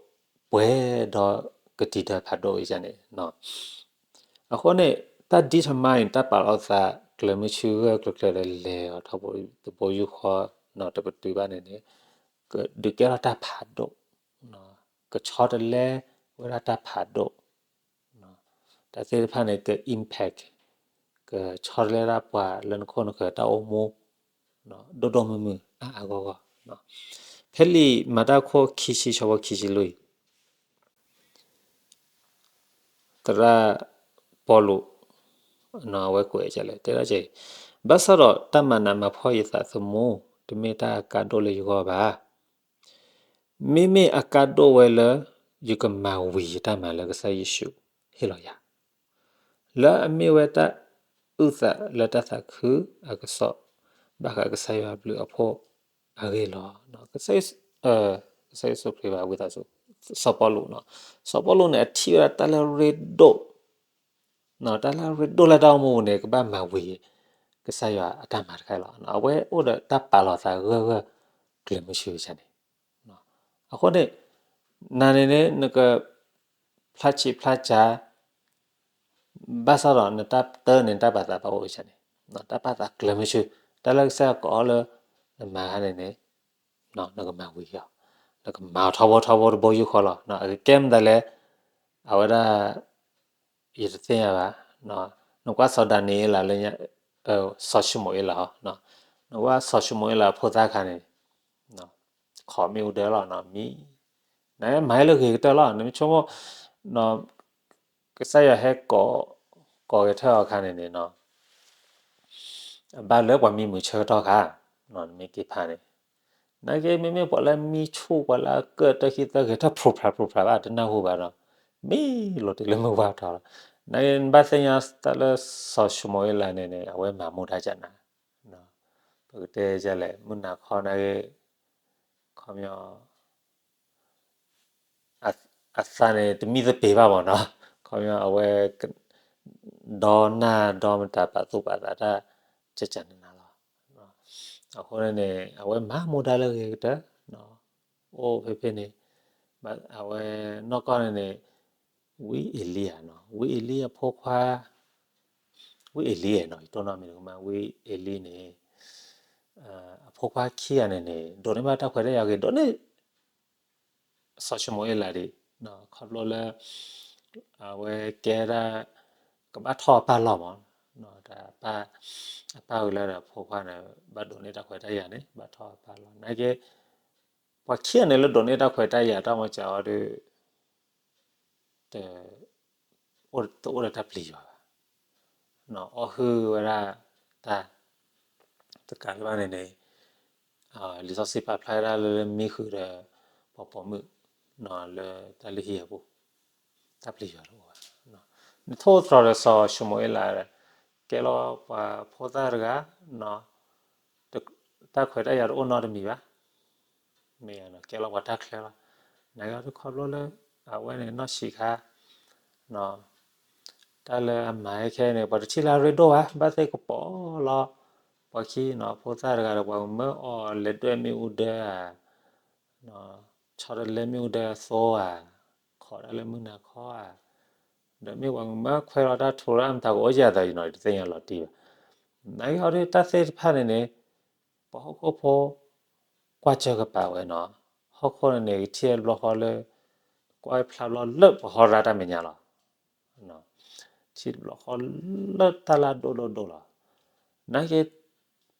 ပှဲၤဒီးကတံၤဒၢဖးဒိၣ်အံၤန့ၣ်, အဃိန့ၣ် တၢ် determine တၢ်ပာ်လီၤသး ကျၢၤမုၢ်ဆူၣ်ဂၢၢ်ကျၢၤကျၢၤဒီးလဲၤအီၤထီဘိတဘိယူၢ်ဃီ တကတုၤဘၣ်န့ၣ်န့ၣ် ဒုးကဲထီၣ်တၢ်ဖးဒိၣ်, ကဆီတလဲဝဲဒၣ်တၢ်ဖးဒိၣ် တၢ်သ့ၣ်တဖၣ်န့ၣ် က impact ကဆီတလဲဒၣ်ပှၤလၢနခိၣ်နဃၢၤတၢ်အိၣ်မူ ဒိၣ်ဒိၣ်မုၢ်မုၢ်အါအါဂီၢ်ဂီၢ်. ဖဲလံာ်မၤတၢ်ခိၣ်ခံဆံဆၢဖိခံဆံလွံၢ် သရၣ်ပီလူး အဝဲကွဲးဒ်လဲၣ် တဲဒ်လဲၣ်, ဘၣ်ဆၣ်ဒီးတၢ်မၤနးမၤဖှီၣ်ယသးသမူ တမ့ၢ်တၢ်အကါဒိၣ်လၢယဂီၢ်ဘၣ်. မ့မ့ၢ်အကါဒိၣ်ဝဲလၢ ယကမၤဝံၤယတၢ်မၤလၢကစၢ်ယ့ၣ်ၡူးဟ့ၣ်လီၤယၤ လၢအမ့ၢ်ဝဲတၢ်အုၣ်သးလၢတၢ်သးခုအကစီၣ် ဘၣ်ဃးကစၢ်ယွၤအဘျုးအဖှိၣ်အဂ့ၢ်လီၤ. ကစၢ်ယ့ၣ်ၡူး, ကစၢ်ယ့ၣ်ၡူးခရံာ်ဘၣ် ဝံသးစူၤ, စီၤပီလူးနီၤ, စီၤပီလူးန့ၣ် အထံၣ်ဝဲဒၣ်တၢ်လၢအရ့ဒိၣ် တၢ်လၢအရ့ဒိၣ်လၢတၢ်အိၣ်မူပူၤန့ၣ် ကဘၣ်မၤဝံၤ ကစၢ်ယွၤအတၢ်မၤတခါအံၤလီၤ. အဝဲအိၣ်ဒီးတၢ်ပာ်လီၤသးဂၢၢ်ဂၢၢ် ကျၢၤမုၢ်ဆူၣ်ကစၢ်န့ၣ်, အဃိန့ၣ် နၤန့ၣ်န့ၣ် နက ဖျါဆံးဖျါစှၤ ဘၣ်ဆၣ်ဒီးနတၢ်တၢန့ၣ် နတၢ်ပာ်သးဘၣ်အိၣ်ကစၢ်န့ၣ်, တၢ်ပာ်သးကျၢၤမုၢ်ဆူၣ်, တၢ်လၢကစၢ်ယွၤကိးအီၤလၢ နမၤခါန့ၣ်န့ၣ် နကမၤဝံၤအီၤ, နကမၤအီၤထီဘိထီဘိတဘိယူၢ်ဃီလီၤ. အကကဲမတၤလဲၣ်, အဝဲဒၣ် ယတသ့ၣ်ညါဘၣ်, နကွၢ်စီၤဒၤနံးယ့လးလၢ စီၤၡမူၤအ့လး, နကွၢ်စီၤၡမူၤအ့လးဖိသၣ်ခါန့ၣ် ခိးမ့ၣ်အူဒၢလီၤ, မံ, နမၤလၢဂ့ၤကတၢၢ်လီၤ. နမ့ၢ်ဆိကမိၣ် ကစၢ်ယွၤဟဲကိး, ကိးဂဲၤထၢၣ်အီၤခါန့ၣ်န့ၣ် အဘၣ်လၢပှၤမံမုာ်ဆၢကတီၢ်ခါ, နမ့ၢ်က့ၤဖးန့ၣ်, နာ်က့ မ့မ့ၢ်ပှၤလၢမံဆူၣ် ပှၤလၢအကၢၣ်တၢ်ခံသၢဂဲၤထၢၣ် ဖြူဖြးဖြူဖြးဘၣ် တနၢ်ဟူဘၣ်ဒီး မ့ၢ်လိၤတုၤလၢမုၢ်ဝါထီလီၤ. နာ်က့ နဘၣ်သ့ၣ်ညါတၢ်လၢစီၤၡမူၤအ့လးန့ၣ်န့ၣ် အဝဲမၤမူဒါကနၤ, ပကတဲဒ်လဲၣ် မုၢ်နၤခီနာ်က့ ခီပညီ အသးန့ၣ် တမံသပ့ၤဘၣ်မးနီၤ, ခီပညီအဝဲ ဒီနၢ်ဒီမတၤပာ်သူၣ်ပာ်သးတၢ် ကကနၤလီၤ. အဃိန့ၣ်န့ၣ် အဝဲမၤမူဒါလၢဂ့ၤကတၢၢ်, အိၣ်ဖဲဖဲန့ၣ်, အဝဲနီၢ်ကီၢ်န့ၣ်န့ၣ် ဝံအ့လံဧါ, ဝံအ့လံအဖိခွါ, ဝံအ့လံနီၤ ယတိၢ်နီၣ်မ့ၢ်တကမၣ် ဝံအ့လံန့ၣ် အဖိခွါခံဂၤန့ၣ်န့ၣ် ဒိးန့ၢ်ဘၣ်တၢ်ခွဲးတၢ်ယာ်ဂ့ၤ ဒိးန့ၢ် စီၤၡမူၤအ့လးဒံး, ခီဖျိလၢ အဝဲကဲဒၣ် ကဘၣ်ထီၣ်အပၢ်လီၢ်မး, အပၢ်ဝံၤလၢဒီးဖိခွါန့ၣ် ဘၣ်ဒိးန့ၢ်တၢ်ခွဲးတၢ်ယာ်န့ၣ် ဘၣ်ထီၣ်အပၢ်လီၢ် နာ်က့ ပှၤခံဂၤန့ၣ်လၢဒိးန့ၢ်တၢ်ခွဲးတၢ်ယာ်တၢ်မၤစၢၤအီၤဒီး တ တအိၣ်ဒီးတၢ်ပျံၤယွၤဘၣ်, အီၣ်ဟုၣ်ဝဲဒၣ်တၢ် တကးဒံးဘၣ်န့ၣ်န့ၣ် လံာ်စီဆှံပာ်ဖျါဝဲဒၣ်လၢလၢမံဃုာ်ဒီး ပှၤပိာ်မုၣ် လၢတၢ်လုၢ်ဟံၣ်အပူၤ တၢ်ပျံၤယွၤတအိၣ်ဘၣ်, နထိၣ်သတြီၤဒီးစီၤၡမူၤအ့လး ကဲလီၤပှၤဖိသၣ်တဂၤ တၢ်ခွဲးတၢ်ယာ်တအိၣ်နီတမံၤဘၣ်, မ့ၢ်ကဲလီၤပှၤတၢ်ချၢလီၤ, နာ်က့ခီဖျိလၢ အဝဲန့ၣ်နီၢ်ဆံးခါ တၢ်လၢအမၤခဲအံၤန့ၣ် ပှၤတထံၣ်လၢအရ့ဒိၣ်ဘၣ်, ဘၣ်သ့ၣ်ကပီၤလီၤ ပှၤခံနီၤ ဖိသၣ်တဂၤဒီး ပှၤကမၢအီၤလဲၤဒွဲၣ်မ့ၣ်အူဒၢဧါ, ဆီတလဲမ့ၣ်အူဒၢအသိဧါ, ခိးတၢ်လၢမုၢ်နၤခီဧါ, ဒီးမ့ၢ်ပှၤကမၢခွဲးလီၤတၢ်ထူးတၢ်မတၤကအိၣ်ယၤသးနီၤ တသ့ၣ်ညါလီၤတံၢ်ဘၣ်, နာ်က့ဟီဒီးတၢ်သ့ၣ်တဖၣ်န့ၣ်န့ၣ် ပှၤဟီၣ်ခိၣ်ဖိ ကွၢ်စၢၢ်ကပၤဝဲနီၤ, ဟီၣ်ခိၣ်န့ၣ်န့ၣ် ကထံၣ်ဘျီဃီလၢ ကွၢ်ဖျါဘျီလၢပှၤဟီရၢ်တၢ်မဲာ်ညါလီၤ, ထံၣ်ဘျီဃီလၢတၢ်လၢအဒိၣ်ဒိၣ်ဒိၣ်လီၤ, နာ်က့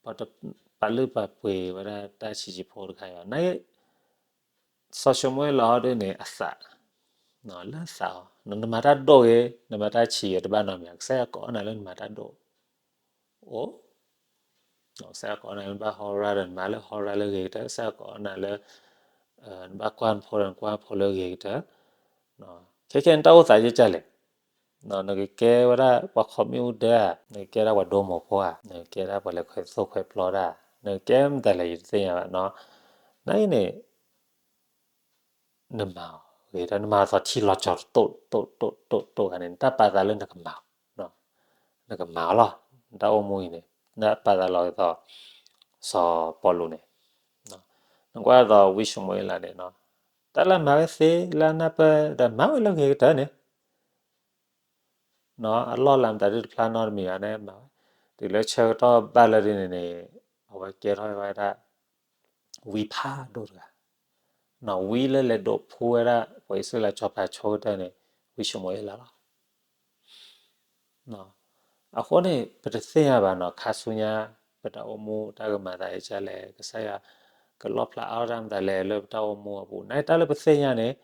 ပှၤတပာ်လုၢ်ပာ်ပှ့ၤဝဲဒၣ်တၢ်ဆံးဆံးဖိတခါအံၤဘၣ်, နာ်က့ စီၤၡမူၤအ့လးဟီဒုန့ၣ် အသး လၢအသးအီၤ နမၤတၢ်ဒိၣ်ဂ့ၤ နမၤတၢ်ဆံးဂ့ၤ တဘၣ်နီတမံၤ ကစၢ်ယွၤကိးနၤလၢနမၤတၢ်ဒိၣ် အိၣ် ကစၢ်ယွၤကိးနၤလၢနဘၣ်ဟီရၢ်ဒီး နမၤလၢဟီရၢ်လၢဂ့ၤကတၢၢ်, ကစၢ်ယွၤကိးနၤလၢ နဘၣ်ကွၢ်နဖိဒီး နကွၢ်နဖိလၢဂ့ၤကတၢၢ်, ခဲခဲန့ၣ်တၢ်အိၣ်သးယဲၢ်ကၢ်လဲၣ်, နကကဲဝဲဒၣ်ပှၤခိးမ့ၣ်အူဒၢဧါ, နကကဲဒၣ်ပှၤဒိမိၢ်ဖိဧါ, နကကဲဒၣ်ပှၤလဲၤခွဲးသိၣ်ခွဲးပျီတၢ်, နကကဲမတၤလဲၣ်ယတသ့ၣ်ညါဘၣ်နီၤ, နာ်က့န့ၣ် နမၤအီၤဂ့ၤဒီး နမၤအီၤသိးထံလီၤကၠီၤတိၣ်တိၣ်တိၣ်တိၣ်တိၣ်ခါန့ၣ် နတၢ်ပာ်သးလၢနကမၤအီၤ, နကမၤအီၤလီၤ, နတၢ်အိၣ်မူအံၤန့ၣ် ပာ်သးလီၤက့ၤသိး စီၤပီလူးန့ၣ်, နကွၢ်သိးဝံၡမူၤအ့လးန့ၣ်, တၢ်လၢမၤဝဲသ့လၢအနၢ်ပၢၢ်ဒီး မၤဝဲလၢအဂ့ၤကတၢၢ်န့ၣ် အလီၢ်လၤမတၤဒုတဖျါနီတမံၤဘၣ်န့ၣ် မၤဝဲ, တုၤလၢဆၢကတီၢ်ဘၣ်လၢဒ်န့ၣ်န့ၣ်, အဝဲကဲထီၣ်ဝဲဒၣ် ဝံဖးဒိၣ်တဂၤ, ဝံလၢလဲၤဒိးဖှူဝဲဒၣ် ပှၤအံၣ်စရ့လးစီၤပၤဆိကတၢၢ်န့ၣ် ဝံၡမူၤအ့လးလီၤ. အဃိန့ၣ် ပတသ့ၣ်ညါဘၣ်နီၤ ခါဆူညါ ပတၢ်အိၣ်မူတၢ်ကမၤသးဒ်လဲၣ်, ကစၢ်ယွၤ ကလီၣ်ဖျါအါထီၣ်တၢ်မတၤလဲၣ်လၢပတၢ်အိၣ်မူအပူၤ, နတၢ်လၢပသ့ၣ်ညါန့ၣ်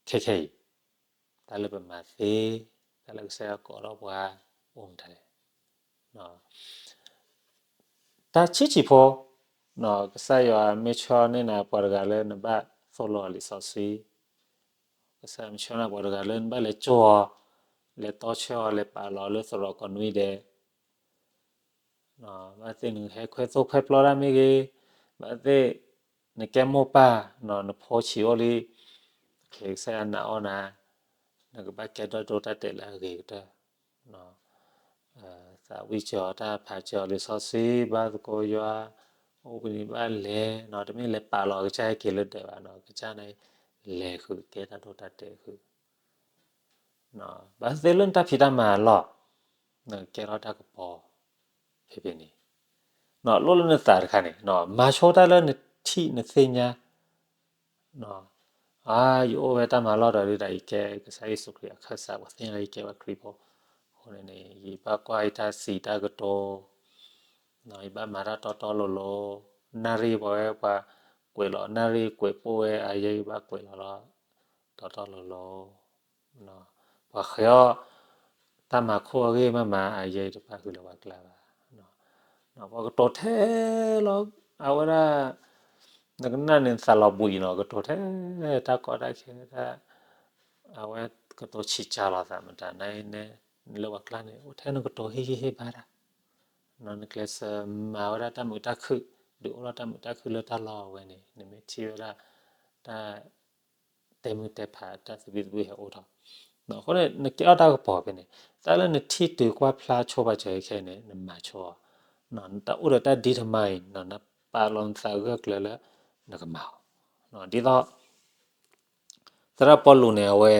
ခဲခဲအံၤ, တၢ်လၢပမၤသ့, တၢ်လၢကစၢ်ယွၤကိးထီၣ်ပှၤ အိၣ်မတၤလဲၣ်. တၢ်ဆံးဆံးဖိ, ကစၢ်ယွၤမ့ၢ်ဆှၢန့ၢ်နၤပှၤတဂၤလၢနဘၣ်သိၣ်လိအီၤလံာ်စီဆှံ, ကစၢ်ယွၤမ့ၢ်ဆှၢန့ၢ်ပှၤတဂၤလၢနဘၣ်လဲၤကၠိအီၤ, လဲၤတီဆၢအီၤ လဲၤပာ်လီၤလၢသရိာ်ကီးနွံဒဲး, ဘၣ်သ့ၣ်နကဟဲခွဲသိၣ်ခွဲပျီတၢ်မ့ၢ်ဂ့ၤ, ဘၣ်သ့ၣ်နကဲမိၢ်ပၢ်, နဖိဆံးအိၣ်လံ, ကစၢ်ယွၤနာ်အီၤနၤ, နကဘၣ်ကဲတၢ်ဒိတၢ်တဲာ်လၢအဂ့ၤကတၢၢ်, သးဝံၣ်စၢၤအီၤတၢ်ဖးစၢၤအီၤလံာ်စီဆှံ, ဘါသကိးယွၤ, အိၣ်ဘှံးနံၤဘၣ်လဲၤ, တမ့ၢ်လဲၤပာ်လီၤကစၢ်ဟဲက့ၤလၢဒၢးဘၣ်နီၤ, ကစၢ်န့ၣ် လဲၤဃုာ်ကဲတၢ်ဒိတၢ်တဲာ်ဃုာ် ဘၣ်သ့ၣ်လၢနတၢ်ဖံးတၢ်မၤအလီၢ်, နကကဲထီၣ်တၢ်ကပီၤ ဖဲဖဲန့ၣ်, လိၣ်လၢနသးတခါန့ၣ်, မၤဆိတၢ်လၢနထံၣ်နသ့ၣ်ညါ, အါ ယအိၣ်ဝဲတၢ်မၤလီၢ်ဒီးဒ်တၢ် ယကဲကစၢ်ယ့ၣ်ၡူးခရံာ်အခၢၣ်စး ပှၤသ့ၣ်ညါလၢယကဲဝဲခရံာ်ဖိ, အဃိန့ၣ်န့ၣ် ယဘၣ်ကွၢ်ယတၢ်စံးတၢ်ကတိၤ ယဘၣ်မၤတၢ်တီတီလိၤလိၤ, နၣ်ရံၣ်ပှၤဝဲ ပှၤကွဲးလီၤနၣ်ရံၣ်ကွဲးပိၢ်ဝဲအယဲၢ် ယဘၣ်ကွဲးလီၤလီၤ တီတီလိၤလိၤ, ပှၤဃဲၤအီၣ် တၢ်မၤခိၣ်အဂ့ၢ်မးမး အယဲၢ်တပၣ်ဃုာ်လၢပှၤကျါဘၣ်, ပှၤကတိၤထဲလီၤ အဝဲဒၣ် နကနၣ်န့ၣ်သးလီၤဘှံးနီၤ ကတိၤထဲ တၢ်ကီတၢ်ခဲတၢ် အဝဲကတိၤဆံးစၢ်လီၤသးမတၤန့ၣ် လၢပှၤကျါန့ၣ် အိၣ်ထဲနကတိၤဟ့ၣ်ဂံၢ်ဟ့ၣ်ဘါတၢ်, နကျဲးစၢးမၤဝဲဒၣ်တၢ်မုာ်တၢ်ခုၣ် ဒုးအိၣ်ထီၣ်တၢ်မုာ်တၢ်ခုၣ်လၢတၢ်လီၢ်အဝဲန့ၣ် နမ့ၢ်ထံၣ်ဝဲဒၣ် တၢ် တဲမုၢ်တဲဖး တၢ်သဘံၣ်သဘုၣ်ဟဲအိၣ်ထီၣ်, အဃိန့ၣ် နကဲထီၣ်တၢ်ကပီၤဖဲန့ၣ် တၢ်လၢနထံၣ်တုၤကွၢ်ဖျါဆိပာ်စၢၤခဲအံၤန့ၣ် နမၤဆိအီၤ, နတၢ်အိၣ်ဒီးတၢ် determine နပာ်လီၤနသးဂၢၢ်ကျၢၤလၢ နကမၤအီၤ, ဒ်သိး သရၣ်ပီလူးန့ၣ် အဝဲ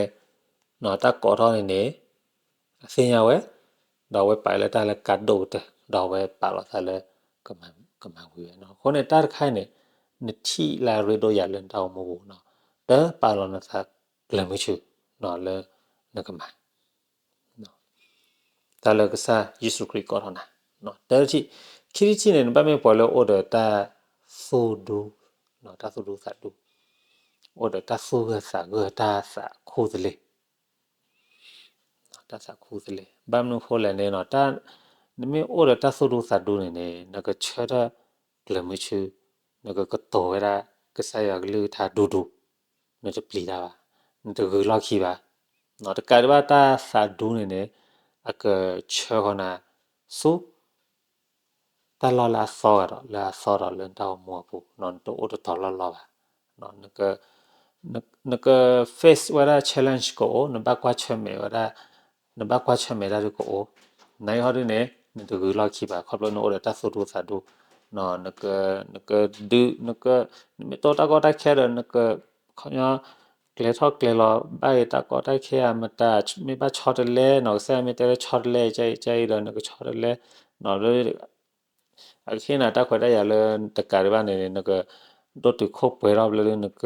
တၢ်ကိးထီၣ်န့ၣ်န့ၣ် အသ့ၣ်ညါဝဲ, ဒီးအဝဲပာ်လၢတၢ်လၢကါဒိၣ်ကတၢၢ် ဒီးအဝဲပာ်လီၤသးလၢ ကမၤဝံၤဝဲနီၤ. အဃိန့ၣ် တၢ်တခါအံၤန့ၣ် နထံၣ်လၢအရ့ဒိၣ်ယၤလၢနတၢ်အိၣ်မူပူၤနီၤ, တပာ်လီၤနသးကျၢၤမုၢ်ဆူ လၢနကမၤ တၢ်လၢကစၢ်ယ့ၣ်ၡူးခရံာ်ကိးထီၣ်နၤ, တထံၣ်, ခံထံၣ်တထံၣ်န့ၣ် နဘၣ်မ့ၢ်ပှၤလၢအိၣ်ဒီးတၢ်သူၣ်ဒူ, တၢ်သူၣ်ဒူသးဒူ, အိၣ်ဒီးတၢ်သူၣ်ဂၢၢ်သးဂၢၢ် တၢ်သးခူသလ့ၤ တၢ်သးခူသလ့ၤ ဘၣ်မနုၤဃိလဲၣ်န့ၣ် နမ့ၢ်အိၣ်ဒီးတၢ်သူၣ်ဒူသးဒူန့ၣ်န့ၣ် နကဆၢထၢၣ်ကျၢၤမုၢ်ဆူ, နကကတိၤဝဲဒၣ် ကစၢ်ယွၤကလုၢ်ကထါဒူဒူ, နတပျံၤတၢ်ဘၣ်, နတဂုာ်လီၢ်ခံဘၣ်, တကးဒံးဘၣ်တၢ်သးဒူန့ၣ်န့ၣ် အကဆှၢဃီၤနၤ ဆူ တၢ်လီၢ်လၢအသီဂၤဒီး လၢအသီဒီးလၢနတၢ်အိၣ်မူအပူၤ, နတအိၣ်တတီၤလီၢ်လီၢ်ဘၣ်, နက face ဝဲဒၣ် challenge ကအိၣ်, နဘၣ်ကွၢ်ဆၢၣ်မဲာ်ဝဲဒၣ်, နဘၣ်ကွၢ်ဆၢၣ်မဲာ်တၢ်ဒုးကအိၣ်, နဟီဒုန့ၣ် နတဂုာ်လီၢ်ခံဘၣ် ခီဖျိနအိၣ်ဒီးတၢ်သူၣ်ဒူသးဒူ, နက နကဒုး နက နမ့ၢ်တိၢ်တၢ်ကီတၢ်ခဲဒီး နက ခီပညီ ကျဲၤထီၣ်ကျဲၤလီၤ ဘၣ်ဂ့ၤတၢ်ကီတၢ်ခဲဧါ မတၤ မ့ၢ်ဘၣ်ဆီတလဲနီၤ ကစၢ်ယွၤမ့ၢ်တဲလၢဆီတလဲ ကဲအံၤကဲအံၤဒီးနကဆီတလဲနီၤ လၢ အကဟ့ၣ်နၤတၢ်ခွဲးတၢ်ယာ်လၢတကးဒံးဘၣ်န့ၣ် နကဒိၣ်တုာ်ခိၣ်ပှဲၤထီၣ်ဘျီ နက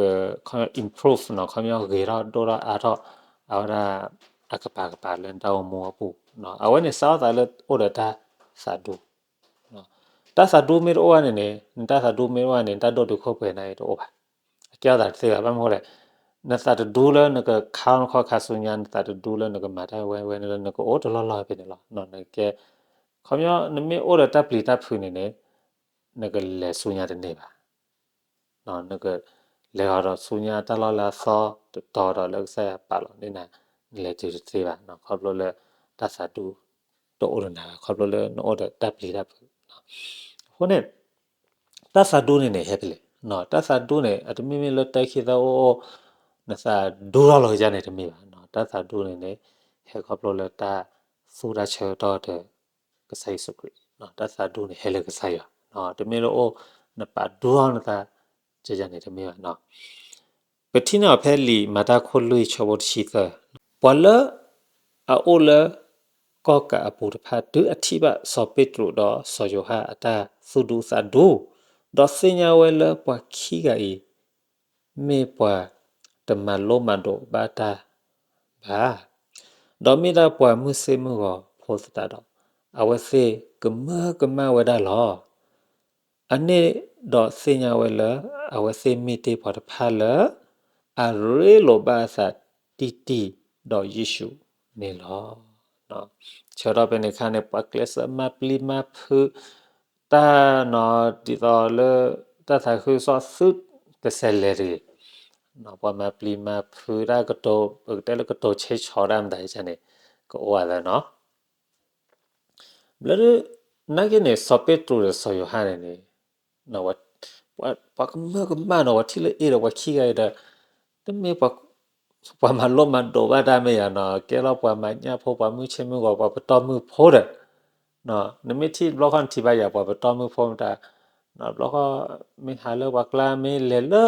ခီပညီ improve နီၤ ခီပညီဂ့ၤထီၣ်ဒိၣ်ထီၣ်အါထီၣ် အဝဲဒၣ် အကပၤကပၤလၢနတၢ်အိၣ်မူအပူၤ, အဝဲန့ၣ်စးထီၣ်သးလၢအိၣ်ဒီးတၢ်သးဒူ တၢ်သးဒူမ့ၢ်တအိၣ်ဘၣ်န့ၣ်န့ၣ် နတၢ်သးဒူမ့ၢ်တအိၣ်ဘၣ်န့ၣ် နတၢ်ဒိၣ်တုာ်ခိၣ်ပှဲၤန့ၣ်တအိၣ်ဘၣ်, အကဲထီၣ်သးတသ့ဘၣ် ဘၣ်မနုၤလဲၣ်, နသးတဒူလၢနကခါထီၣ်နခီၣ်ခါဆူညါ နသးတဒူလၢနကမၤတၢ်ဝဲဝဲန့ၣ်လၢနကအိၣ်တလီၢ်လီၢ်ဖဲန့ၣ်လီၤ, နကဲ ခီပညီ နမ့ၢ်အိၣ်ဒီးတၢ်ပျံၤတၢ်ဖုးန့ၣ်န့ၣ် နကလဲၤဆူညါတန့ၢ်ဘၣ် နကလဲၤဃီၤဒီးဆူညါတၢ်လီၢ်လၢအသီတတီၤဒီးလၢကစၢ်ယွၤပာ်လီၤန့ၢ်နၤ နလဲၤတုၤတသ့ဘၣ် ခီဖျိလၢတၢ်သးဒူတအိၣ်ဒီးနၤဘၣ် ခီဖျိလၢနအိၣ်ဒီးတၢ်ပျံၤတၢ်ဖုး, အဃိန့ၣ် တၢ်သးဒူန့ၣ်န့ၣ် ဟဲဖဲလဲၣ်, တၢ်သးဒူန့ၣ် အတမ့မ့ၢ်လၢတၢ်ခံသၢအိၣ်အိၣ် နသးဒူထီၣ်လီၤကယါန့ၣ်တမ့ၢ်ဘၣ်, တၢ်သးဒူန့ၣ်န့ၣ် ဟဲခီဖျိလၢတၢ်သူၣ်တၢ်ဆၢကတီၢ်ဒီး ကစၢ်ယ့ၣ်ၡူးခရံာ်, တၢ်သးဒူန့ၣ်ဟဲလၢကစၢ်ယွၤ, တမ့ၢ်လၢအိၣ်နပာ်ဒူထီၣ်နသး ကန့ၣ်တမ့ၢ်ဘၣ်. ပထံၣ်န့ၢ်အီၤဖဲလံာ်မၤတၢ်ခိၣ်လွံၢ်ဆၢဖိတဆံသၢ, ပှၤလၢအအိၣ်လၢကီၢ်ကးအပူၤတဖၣ် တုၤအထံၣ်ဘၣ်စီၤပ့းတရူးဒီးစီၤယိၤဟၣ်အတၢ်သူၣ်ဒူသးဒူ, ဒီးသ့ၣ်ညါဝဲလၢပှၤခံဂၤအံၤ မ့ၢ်ပှၤတမၤလိမၤဒိးဘၣ်တၢ်ဘၣ်, ဒီးမ့ၢ်ဒၣ်ပှၤမုၢ်ဆ့ၣ်မုၢ်ဂီၤဖိသတးဒီး, အဝဲသ့ၣ်ကမၢကမၣ်ဝဲဒၣ်လီၤ. အန့ၣ်ဒီးသ့ၣ်ညါဝဲလၢ အဝဲသ့ၣ်မ့ၢ်တ့ၢ်ပှၤတဖၣ်လၢ အရ့လိာ်ဘၣ်အသးတံၢ်တံၢ်ဒီးယ့ၣ်ၡူးန့ၣ်လီၤ. ဆၢထီၣ်ဖဲန့ၣ်အခါန့ၣ် ပှၤကျဲးစၢးမၤပျံၤမၤဖုးတၢ်နီၤ ဒ်သိးလၢ တၢ်သးခုကစီၣ်သုတစဲးလဲၤတဂ့ၤ, ပှၤမၤပျံၤမၤဖုးတၢ်ကတိၤ ပကတဲလၢကတိၤဆဲးဆီးတၢ်မတၤန့ၣ် ကအိၣ်ဝဲသးနီၤ. ဘျီဒုး နာ်က့န့ၣ် စီၤပ့းတရူးဒီးစီၤယိၤဟၣ်န့ၣ်န့ၣ် ပှၤကမၢကမၣ်နီၤ ပှၤထံၣ်လၢအ့ၣ်ဒီးပှၤခံဂၤအံၤဒီး တမ့ၢ် ပှၤမၤလိမၤဒိးဘၣ်တၢ်မ့ၢ်ယၤနီၤ ကဲလီၤပှၤမၤညၣ်ဖိ ပှၤမုၢ်ဆ့ၣ်မုၢ်ဂီၤ ပှၤပတီၢ်မုၢ်ဖိဒီး နမ့ၢ်ထံၣ်တဘျီဃီနထံၣ်ဘၣ်ယၤ ပှၤပတီၢ်မုၢ်ဖိမတၤ ဘျီဃီမ့ၢ်ဟးလၢပှၤကျါ မ့ၢ်လဲၤလၢ